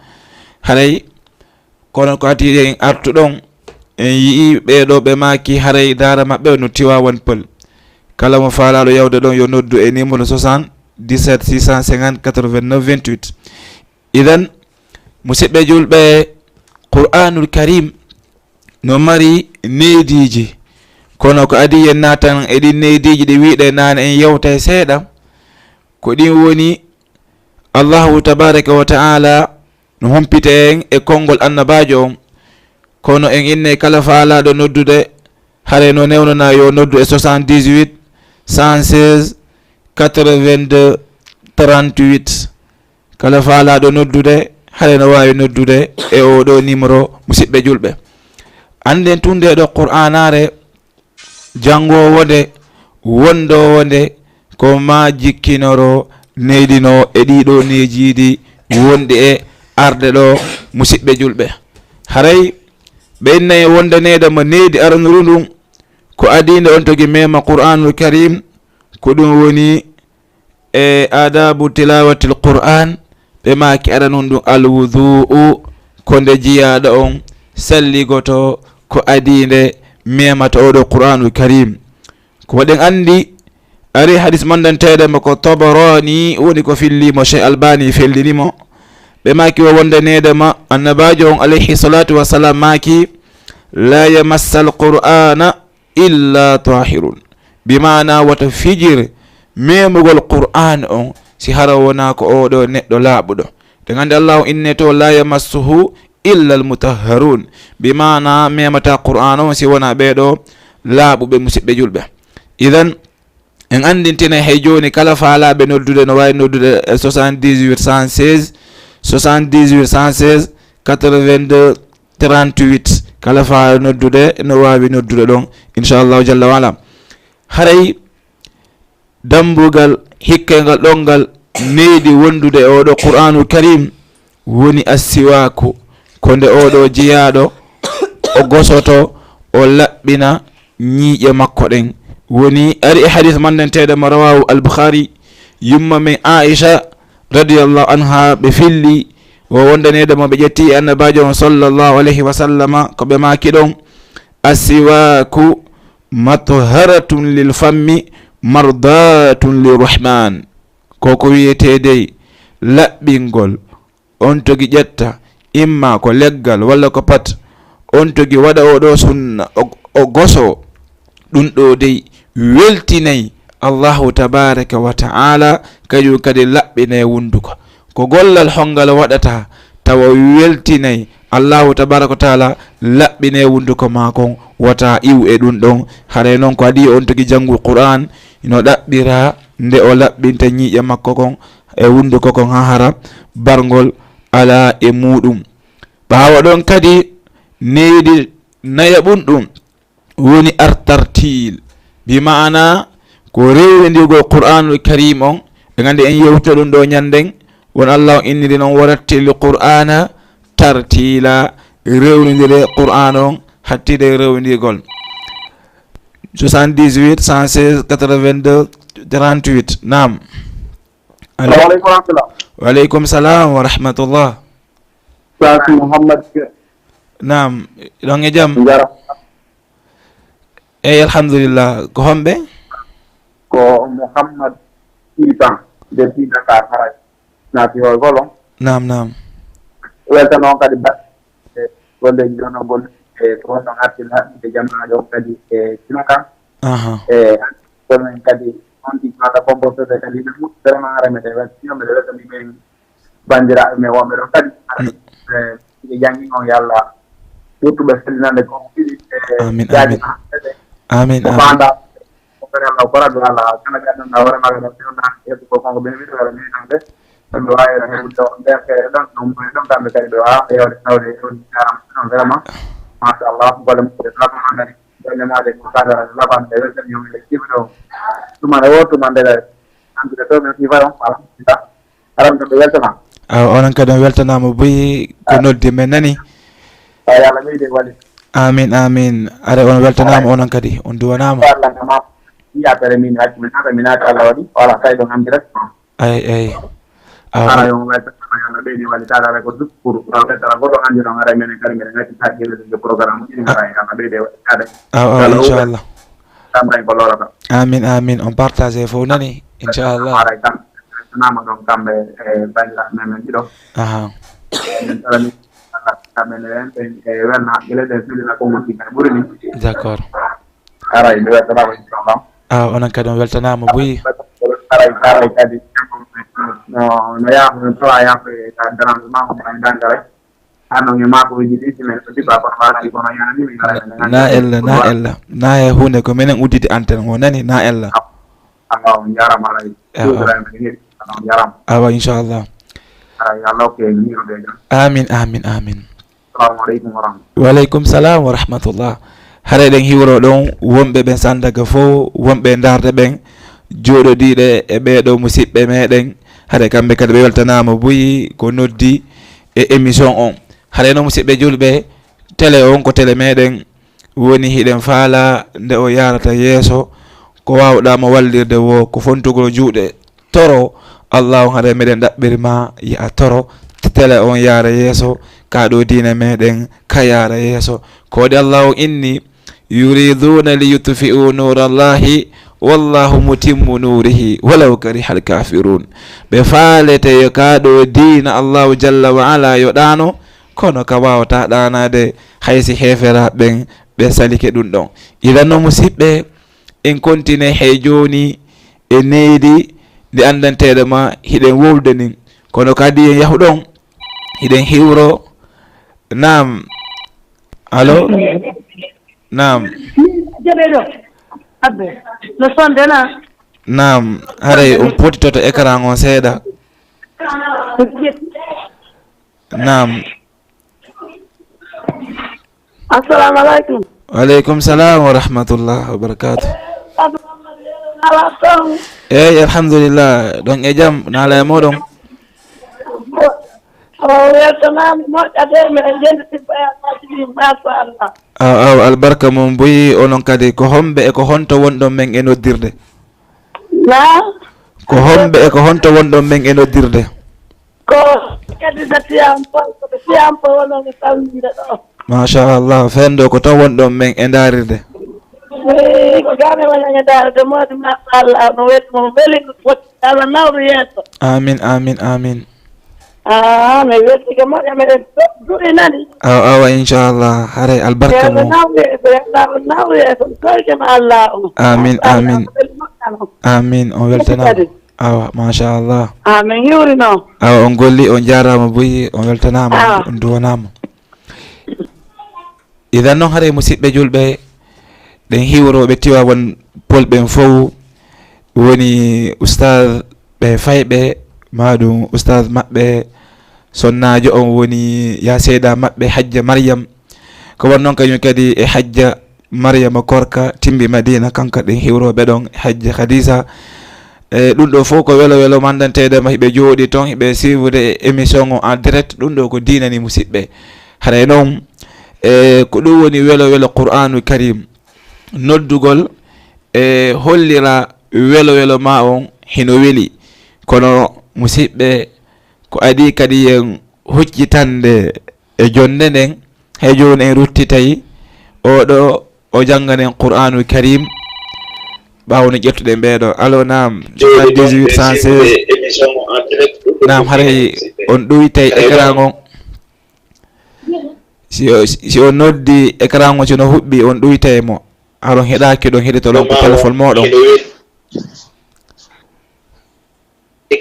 Haray kono ko adii en artuɗon, en yi'i ɓeeɗo ɓe maaki haray daara maɓɓe no Tiwaawan Pël. Kala mo faalaaɗo yawde ɗon yo noddu e numéro soixante-dix-sept six cent cinquante quatre-vingt-neuf vingt-huit. Idan, musidɓe julɓe, Qur'aanul Kariim no mari neediiji, kono ko adii en naatan e ɗin neediiji ɗi wi'ɗen naane en yewtay seeɗa, ko ɗin woni Allahu tabaraka wa taala no humpita en e konngol annabaajo on. Kono en innay kala faalaaɗo noddude, haray no newnanaa yo noddu e soixante-dix-huit cent seize quatre-vingt-deux trente-huit. Kala faalaaɗo noddude, haray no waawi noddude e oo ɗoo numéro, musidɓe julɓe. Annden tun ndee ɗoo Qur'aanaare janngoowo nde, wonndoowo nde, ko maa jikkinoro neeɗinoo e ɗii ɗoo neediiji wonɗi e arde ɗoo, musidɓe julɓe. Haray ɓe innay wonde neeɗama needi aranuru ndun, ko adii nde on tigi meema Qur'aanul Kariim, ko ɗun woni e aadaabu tilaawatil Qur'aan, ɓe maaki aranun ɗun alwuduu'u, ko nde jiyaaɗo on selligotoo, ko adii nde memata oɗo Qur'anul Karim. Ko waɗen anndi, ari hadis mandanteede mo ko Tabarani woni ko filli mo, Cheikh Albani fellini mo. Ɓe maaki o wondaneede ma, annabajo on alayhi salatu wassalam maaki, "La yamassal Qur'ana illa tahirun." Bi maana wata fijir memugol Qur'an on si hara wona ko oɗo neɗɗo laaɓuɗo. Ɗen anndi Allahu inneto, "La yamassuhu illa al mutahharun." Bi maana memata Qur'an on si wona ɓeɗo laaɓuɓe, musiɓɓe julɓe. Idan, en anndintinay hay jooni kala faalaaɓe noddude no waawi noddude e soixante-dix-huit cent seize, soixante-dix-huit cent seize, quatre-vingt-deux trente-huit. Kala faalaaɗo noddude no waawi noddude ɗon, inchallahu jalla wa ala. Haray dambugal hikka ngal ɗon ngal neydi wondude e oɗo Qur'anul Karim woni assiwaaku, ko nde oɗo jiyaaɗo o gosoto, o laɓɓina ñiiƴe makko ɗen. Woni ari e hadis mandanteeɗo mo rawahu al-Bukhari, yumma men Aisha radiyallahu anha ɓe filli o wondaneede mo ɓe ƴetti e annabajo on sallallahu alayhi wa sallama ko ɓe maaki ɗon, "Assiwaaku matharatun lil fammi mardatun lirrahman." Ko ko wiyetee dey laɓɓingol, on togi ƴetta, imma ko leggal walla ko pat, on togi waɗa oɗo sunna, o, o goso, ɗum ɗo dey weltinay Allahu tabaraka wa ta'ala, kañum kadi laɓɓinay wunduko. Ko gollal hongal waɗata tawa weltinay Allahu tabaraka wa ta'ala, laɓɓinay wunduko maa kon, wata iw e ɗum ɗon. Haray noon ko adii on togi janngu Qur'an, ino ɗaɓɓira nde o laɓɓinta ñiiƴe makko kon e wunduko kon, haa hara barngol alaa e muuɗum. Ɓaawo ɗon kadi, neydi nayaɓun ɗum woni artartil, bi ma'ana ko rewrindirgol Qur'anul Karim on. En anndi en yewtino ɗum ɗo ñannden, won Allah on inniri noon, "Wa rattilil Qur'ana tartila." Rewrindire Qur'an on, hattirde e rewrindirgol. Soixante-dix-huit, cent seize, quatre-vingt-deux, trente-huit. Naam. Allo. Assalamu aleykum wa rahmatullah. Wa aleykum salam wa rahmatullah. Saasi Mouhammad. Naam, ɗon e jam? Jara. Eey, alhamdulillah. Ko homɓe? Ko Mouhammad Sitan, depuis Dakar, haray. Naati hoy golo. Naam, naam. Welta noon kadi baɗ-, e golleeji ɗo noon golle, e ko wonno artirde haɓɓinde jamaaɗo on kadi e Sinaka. Aha. E kono en kadi on ɗi mata composé kadi, vraiment, remete welta, yo mbeɗa weltani ɓen banndiraaɓe men wonɓe ɗon kadi. Mm. E, ɓe janngi on, yo Allah ɓurtu ɓe sellinande ko ɗiɗi, e, amin, jaaji amin. Amin, ko amin. Faanda, ko fere Allah, ko raɗo Allah, kala gandanɗa hoore maɗa ɗo, fewna, yeeso ko konko ɓe wiɗo wala ni nande. Ɓe waawi ɗo heɓude ɗo, nder feere ɗon, ɗum ɓe ɗon kamɓe kadi ɓe waawa yewde tawde e ɗon jaarama ɗon vraiment. Machallah, golle moƴƴe, sabu noon kadi, golle maaɗe ko kadara labande, weltani yo ɓe kiɓe ɗo. Tuma nde wo, tuma nde kadi. Andude to, min kifa ɗon, alhamdulillah. Aran kam ɓe weltanaama. Awa, onon kadi on weltanaama buy ko noddi men nani. Awa, yo Allah ɓeyde walli. Amin, amin. Are on weltanaama onon kadi. On duwanaama. Ko Allah kam ma. Iya tere min hacci min hata min hata Allah waɗi. Wala kay ɗon am direct. Ay, ay. Awa. Ara yo weltanaama, yo Allah ɓeyde walli. Taala ko duk pour. Ko weltana goɗɗo hannde noon ara menen kadi minen ngacci taƴƴere de programme. Ina ara yo Allah ɓeyde walli. Awa, awa, inchallah. Tambay ko lorata. Amin, amin. On partage fof nani, inchallah. Haray kam, nama ɗon kamɓe e banndiraaɓe men men ɗiɗo. Aha. Min calmini kamɓe ne en, ɓen e welna hakkille, ɓen filina konngol ɗi kay ɓuri ni. D'accord. Haray, mi weltanaama, inchallah. Ah, onon kadi on weltanaama buy. Haray, haray kadi. No, no yaafo, no tawa yaafo e ka dérangement, ko en dangare. Hano mi maako o jiɗi, si men ɗo diba kono wala ɗi kono yani, mi ngara men. Na ella, na ella. Na e huunde ko menen udditi antenne o nani, na ella. Awa, on jarama alay. Awa. Tuzra men ni, on jarama. Awa, inchallah. Awa, ya Allah, ke ni ro de. Amin, amin, amin. Assalamu aleykum wa rahmatullah. Wa aleykum salam wa rahmatullah. Haray ɗen hiwro ɗon wonɓe ɓen Sandaga fof, wonɓe Ndaarde ɓen, jooɗodiiɗe e ɓeeɗo musiɓɓe meɗen. Haray kamɓe kadi ɓe weltanaama buy ko noddi e émission on. Haray noon, musiɓɓe julɓe, télé on ko télé meɗen, woni hiɗen faala nde o yaarata yeeso. Ko waawɗaa mo wallirde wo ko fontugol juuɗe, toro Allah on. Haray meɗen ɗaɓɓiri ma, yo a toro télé on yaara yeeso, ka ɗo diine meɗen ka yaara yeeso. Ko waɗi Allah on inni, يريدون ليطفئوا نور الله والله متم نوره ولو كره الكافرون. Ɓe faalete yo kaa ɗo diina Allahu jalla wa ala yo ɗaano, kono ka waawataa ɗaanaade hay si heeferaaɓe ɓen ɓe salike ɗum ɗon. Idan no musiɓɓe, en continue hay jooni e neydi ndi anndanteeɗo ma hiɗen wowlude nin. Kono kadi en yahu ɗon, hiɗen hiwro. Naam. Allo? Naam. Jaɓe ɗo. Abbe. No sonde na? Naam. Haray on potitoto écran on seeɗa. Naam. Assalamu alaikum. Wa alaikum salam wa rahmatullah wa barakatuh. Ala song. Eyi, alhamdulillah. Ɗon e jam, naala e moɗon. O weltanama moƴƴa de, meɗen jendi sibba e alhaji ɗi, masha Allah. Aw, aw, albarka mum buyi, onon kadi ko homɓe e ko honto wonɗon men e noddirde? Na? Ko homɓe e ko honto wonɗon men e noddirde? Ko kadi da Siyam Paul, ko Siyam Paul wonoo mi salminde ɗo. Machallah, fenndo ko taw wonɗon men e ndaarirde. Eey, ko gane woni e ndaarirde, moodi machallah, no weli mo weli, ko foti Allah nawru yeeso. Amin, amin, amin. Ah, mi weltike moƴƴa, meɗen duɗi nani. Awa, awa, inchallah, haray albarka mo. Nawru yeeso, Allah nawru yeeso, koyke ma Allah o. Amin, amin. Amin, on weltanama. Awa, machallah. Ah, min hiwrino. Awa, on golli, on jaaraama buy, on weltanaama, on duwanaama. Idan noon, haray musidɓe julɓe, ɗen hiwrooɓe Tiwaawan Pol ɓen fow, woni ustaas ɓe fayɓe, maa ɗum ustaas maɓɓe sonnaajo on woni ya seyda maɓɓe Hajja Maryam. Ko won noon kañum kadi e Hajja Mariyama Korka Timbi Madina, kanko ɗen hiwrooɓe ɗon, Hajja Khadisa. E ɗum ɗo fof ko welo welo mandanteede ma, hiɓe jooɗi toon, hiɓe suivre émission o en direct. Ɗum ɗo ko diina ni, musidɓe. Haray noon, e ko ɗum woni welo welo Qur'aanu Karim. Noddugol e hollira welo welo ma on hino weli. Kono, musidɓe, ko adii kadi en huccitande e jonnde nden. Hay jooni en ruttitay oɗo, o jannganen Qur'aanul Karim, ɓaawo no ƴettuɗen ɓeeɗo. Allo, naam, soixante-dix-huit cent seize. Naam, haray on ɗuytay écran on. Si o, si o noddi écran on, si no huɓɓi, on ɗuytay mo. Haron heɗaaki ɗon, heɗito ɗon ko téléphone mooɗon.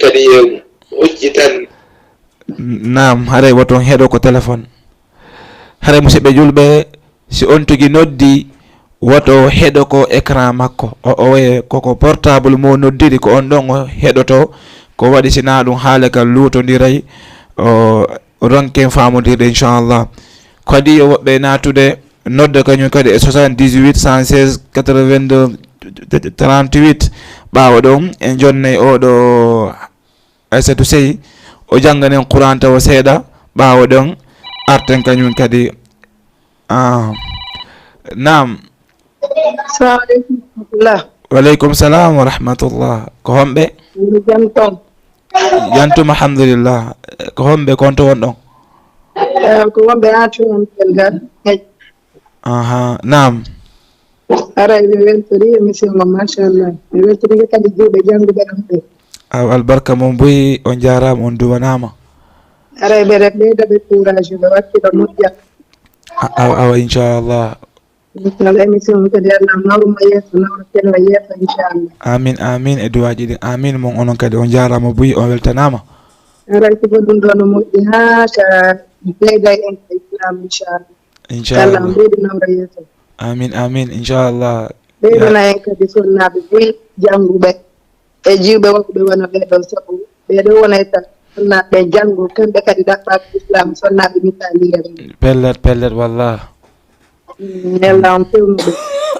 Kadi e hojji tan. Naam, haray woto on heɗo ko téléphone. Haray musidɓe julɓe, si on tigi noddi, woto heɗo ko écran makko. O, o waye koko portable mo noddiri, ko on ɗon o heɗoto. Ko waɗi si na ɗum haala ka luutondiray, o ronken faamondirde, inchallah. Kadi yo woɓɓe naatude, nodda kañum kadi e soixante-dix-huit cent seize quatre-vingt-deux trente-huit. Ɓaawo ɗon, en jonnay oɗo Aissatou Sey, o jannganen Qur'an tawa seeɗa. Ɓaawo ɗon, arten kañum kadi. Ah, naam. Assalamu aleykum wa rahmatullah. Wa aleykum salam wa rahmatullah. Ko homɓe? Jam toon. Jam toon, alhamdulillah. Ko homɓe, ko honto wonɗon? Eh, ko wonɓe Aatu en Belgal. Aha, naam. Aray, mi weltori émission o, machallah. Mi weltori kadi juuɓe jannguɓe ɗon ɓe. Aw, albarka mon buy, on jaaraama, on duwanaama. Aray, ɓe ɓeyda ɓe courage, ɓe wakkila moƴƴa. A-, aw, awa, inchallah. Inchallah, émission o kadi Allah nawru mo yeeso, nawru kadi mo yeeso, inchallah. Amin, amin, e duwaaji ɗin. Amin, mon onon kadi, on jaaraama buy, on weltanaama. Aray, siko ɗum ɗo no moƴƴi, haa ka ɓeyda en ka Islam, inchallah. Inchallah. Allah ɓeydu nawra yeeso. Amin, amin, inchallah. Ɓeydana en kadi sonnaaɓe buy jannguɓe e jiwɓe wonɓe wona ɓee ɗoo, sabu ɓee ɗoo wona e tan sonnaaɓe janngo, kamɓe kadi ɗaɓɓaaka Islam, sonnaaɓe misaliya ɓe. Pellet, pellet, wallah. Mm, Allah on fewnu ɓe.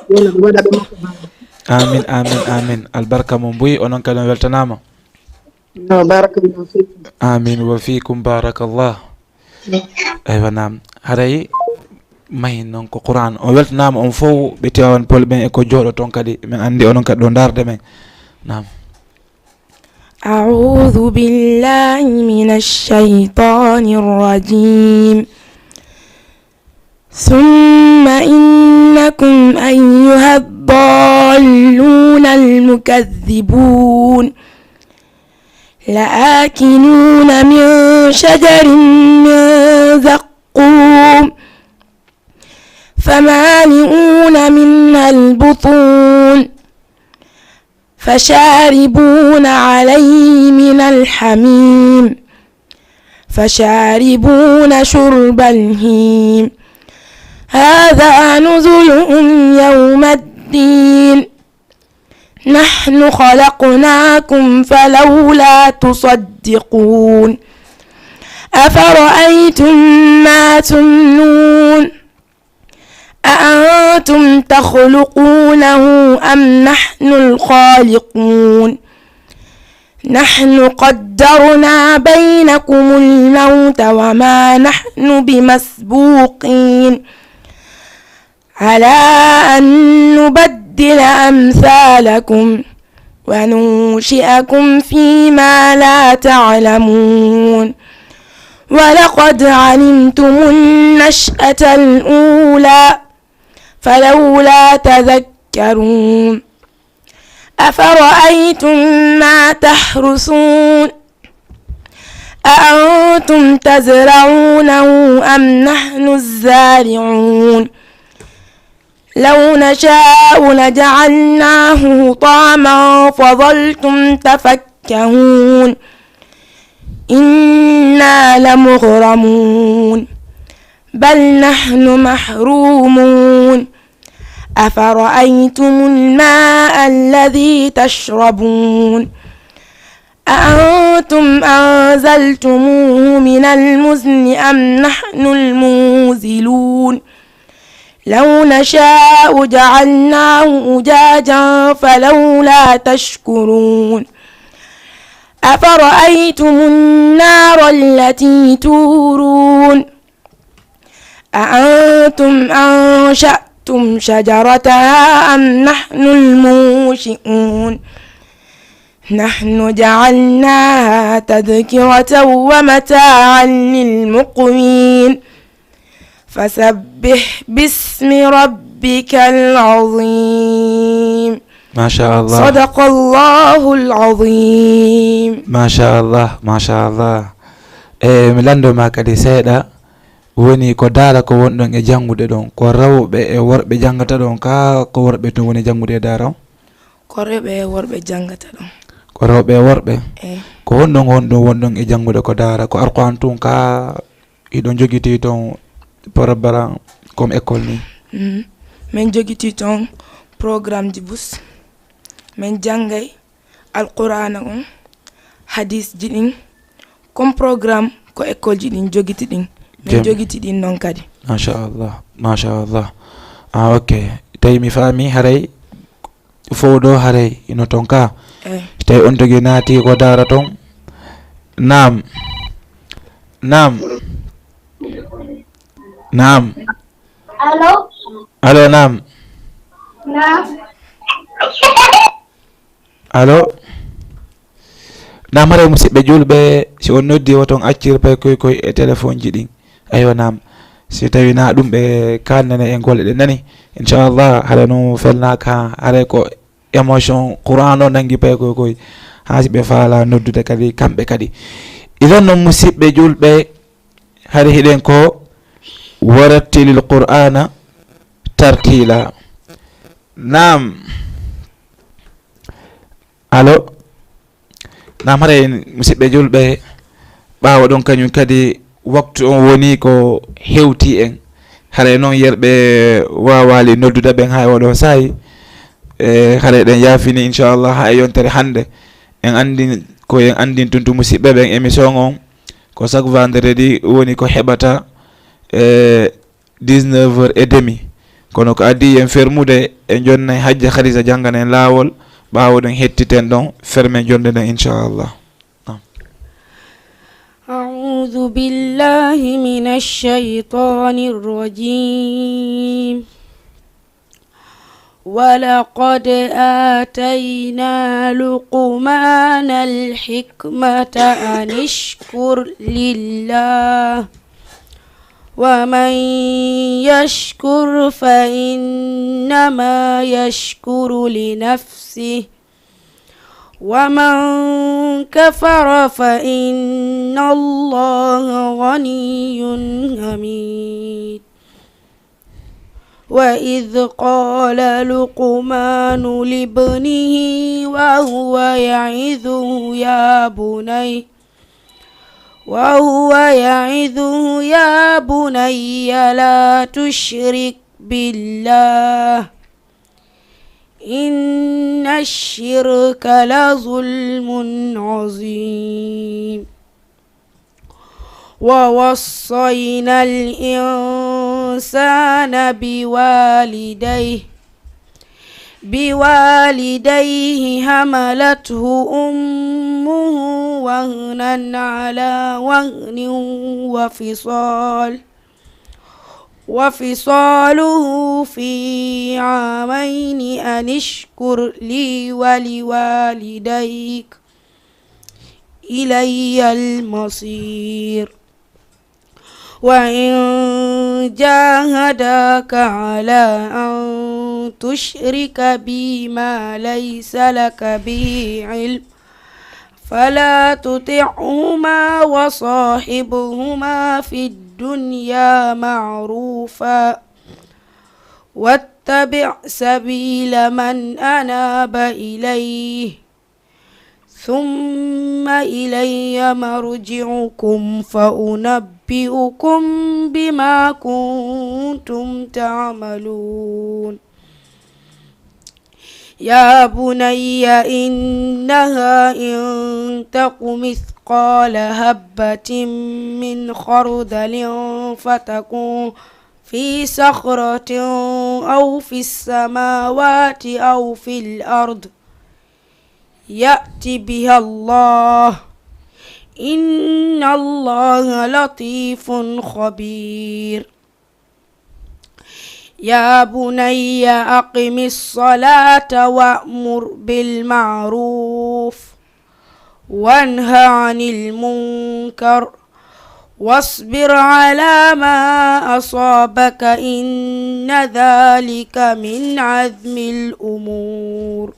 Yo Allah waɗa ɓe makko baba. Amin, amin, amin. Albarka mo buy, onon kadi on weltanaama. No, barakallahu fikum. Amin wa fikum, barakallah. Eywa, naam. Haray mahin noon ko Qur'an. On weltanaama on fof, ɓe Tiwaawan Pol ɓen e ko jooɗo toon kadi. Men anndi onon kadi ɗo ndaarde men. Naam. أعوذ بالله من الشيطان الرجيم. ثم إنكم أيها الضالون المكذبون لآكلون من شجر من زقوم فمالئون منها البطون فشاربون عليه من الحميم فشاربون شرب الهيم هذا نزلهم يوم الدين نحن خلقناكم فلولا تصدقون أفرأيتم ما تمنون أأنتم تخلقونه أم نحن الخالقون نحن قدرنا بينكم الموت وما نحن بمسبوقين على أن نبدل أمثالكم وننشئكم فيما لا تعلمون ولقد علمتم النشأة الأولى فلولا تذكرون أفرأيتم ما تحرثون أأنتم تزرعونه أم نحن الزارعون لو نشاء لجعلناه حطاما فظلتم تفكهون إنا لمغرمون بل نحن محرومون أفرأيتم الماء الذي تشربون أأنتم أنزلتموه من المزن أم نحن المنزلون لو نشاء جعلناه أجاجا فلولا تشكرون أفرأيتم النار التي تورون أأنتم أنشأتم شجرتها أم نحن المنشئون نحن جعلناها تذكرة ومتاعا للمقوين فسبح باسم ربك العظيم Machallah. صدق الله العظيم Machallah, machallah. E mi lanndo ma kadi seeɗa, woni ko daara ko wonɗon e janngude ɗon, ko rewɓe e worɓe janngata ɗon ka, ko worɓe tun woni janngude e daara on? Ko rewɓe e worɓe janngata ɗon. Ko rewɓe e worɓe. E Ko honɗon honɗum wonɗon e janngude ko daara, ko Alquran tun ka, hiɗon jogitii ton programme comme école ni? Mm. Min jogitii ton programmeji bus. Min janngay Alqur'aana on, hadiisji ɗin, comme programme ko écoleji ɗin jogiti ɗin. Min Jam. Jogiti ɗin non kadi. Machallah, machallah. Ah, ok. Tawi mi faami haray fow ɗo haray ino ton ka. Eh. Tawi on tigi naati ko daara ton. Naam. Naam. Naam. Allo? Allo, naam. Naam. Allo. Naam, haray musidɓe julɓe, si on noddi, woton accir pay koy koy e téléphone ji ɗin. Aywa, naam. Si tawi na ɗum ɓe kalnane en golle ɗen nani, inchallah, haray no felnaka, haray ko émotion Qur'an o nangi pay koy koy. Ha si ɓe faala noddude kadi, kamɓe kadi. Idan non musidɓe julɓe, hari hiɗen ko warattilil Qur'ana tartila. Naam. Allo. Naam, haray musidɓe julɓe, ɓaawo ɗon kañum kadi waktu on woni ko hewti en. Haray noon yerɓe waawaali noddude ɓen haa e oɗo saa'i. E haray ɗen yaafini inchallah haa e yontere hannde. En anndi ko en anndin tun to musidɓe ɓen émission on ko chaque vendredi woni ko heɓata e dix-neuf heures et demi. Kono ko addi en fermude, e jonnay Hajja Khadija janngana en laawol, ɓaawo ɗen hettiten ɗon, fermen jonnde nden inchallah. أعوذ بالله من الشيطان الرجيم. ولقد آتينا لقمان الحكمة أن اشكر لله. ومن يشكر فإنما يشكر لنفسه، ومن كفر فإن الله غني حميد. وإذ قال لقمان لابنه وهو يعظه يا بني، وهو يعظه يا بني لا تشرك بالله، إن الشرك لظلم عظيم. ووصينا الإنسان بوالديه، بوالديه حملته أمه وهنا على وهن وفصال، وفصاله في عامين أن اشكر لي ولوالديك إلي المصير. وإن جاهداك على أن تشرك بي ما ليس لك به علم فلا تطعهما وصاحبهما في الدنيا معروفا واتبع سبيل من أناب إلي، ثم إلي مرجعكم فأنبئكم بما كنتم تعملون. يا بني إنها إن تك مثقال حبة من خردل فتكن في صخرة أو في السماوات أو في الأرض يأت بها الله، إن الله لطيف خبير. يا بني أقم الصلاة وأمر بالمعروف وانه عن المنكر واصبر على ما أصابك إن ذلك من عزم الأمور.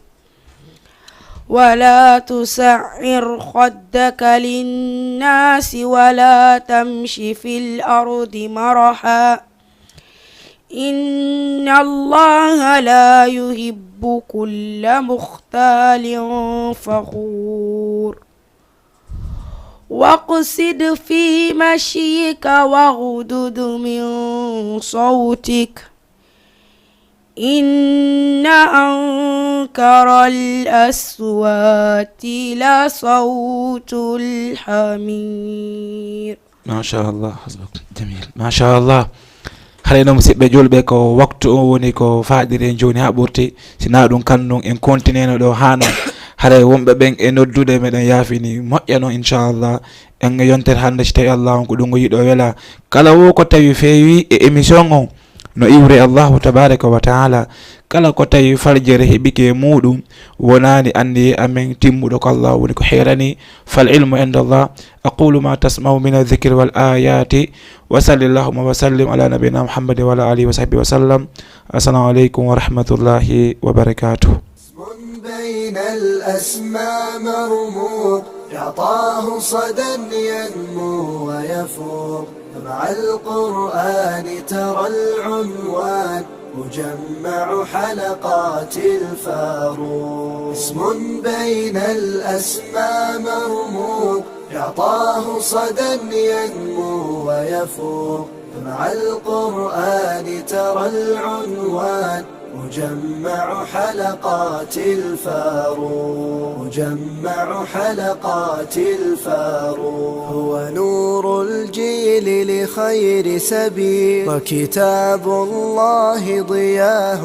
ولا تصعر خدك للناس ولا تمش في الأرض مرحا إن الله لا يحب كل مختال فخور. واقصد في مشيك واغضض من صوتك إن أنكر الأصوات لصوت الحمير. Machallah, hasbuk jamil. Machallah. Haray noon, musidɓe juulɓe, ko waktu o woni ko faaɗiri en jooni haa ɓurti. Si naa ɗum kan noon, en kontineeno ɗo haa noon. Haray wonɓe ɓen e noddude, meɗen yaafini moƴƴa noon, inchallah. En e yontere hannde, si tawi Allah on ko ɗum o yiɗo wela. Kala wo ko tawi feewi e émission on, no iwre Allahu tabaraka wa taala. Kala ko tawi farjere heɓike e muɗum, wonaani anniye amen timmuɗo ko Allah woni ko heerani. Fal ilmu inda Allah. Aqulu ma tasma'u min adh-dhikri wal ayati. Wa salli Allahumma wa sallim ala nabiyyina Muhammadin wa ala alihi wa sahbihi wa sallam. Assalamu alaikum wa rahmatullahi wa barakatuh. اسم بين الأسماء مرموق، يعطاه صدى ينمو ويفوق، مع القرآن ترى العنوان، مجمع حلقات الفاروق. اسم بين الأسماء مرموق، يعطاه صدى ينمو ويفوق، مع القرآن ترى العنوان، مجمع حلقات الفاروق، مجمع حلقات الفاروق. هو نور الجيل لخير سبيل، وكتاب الله ضياه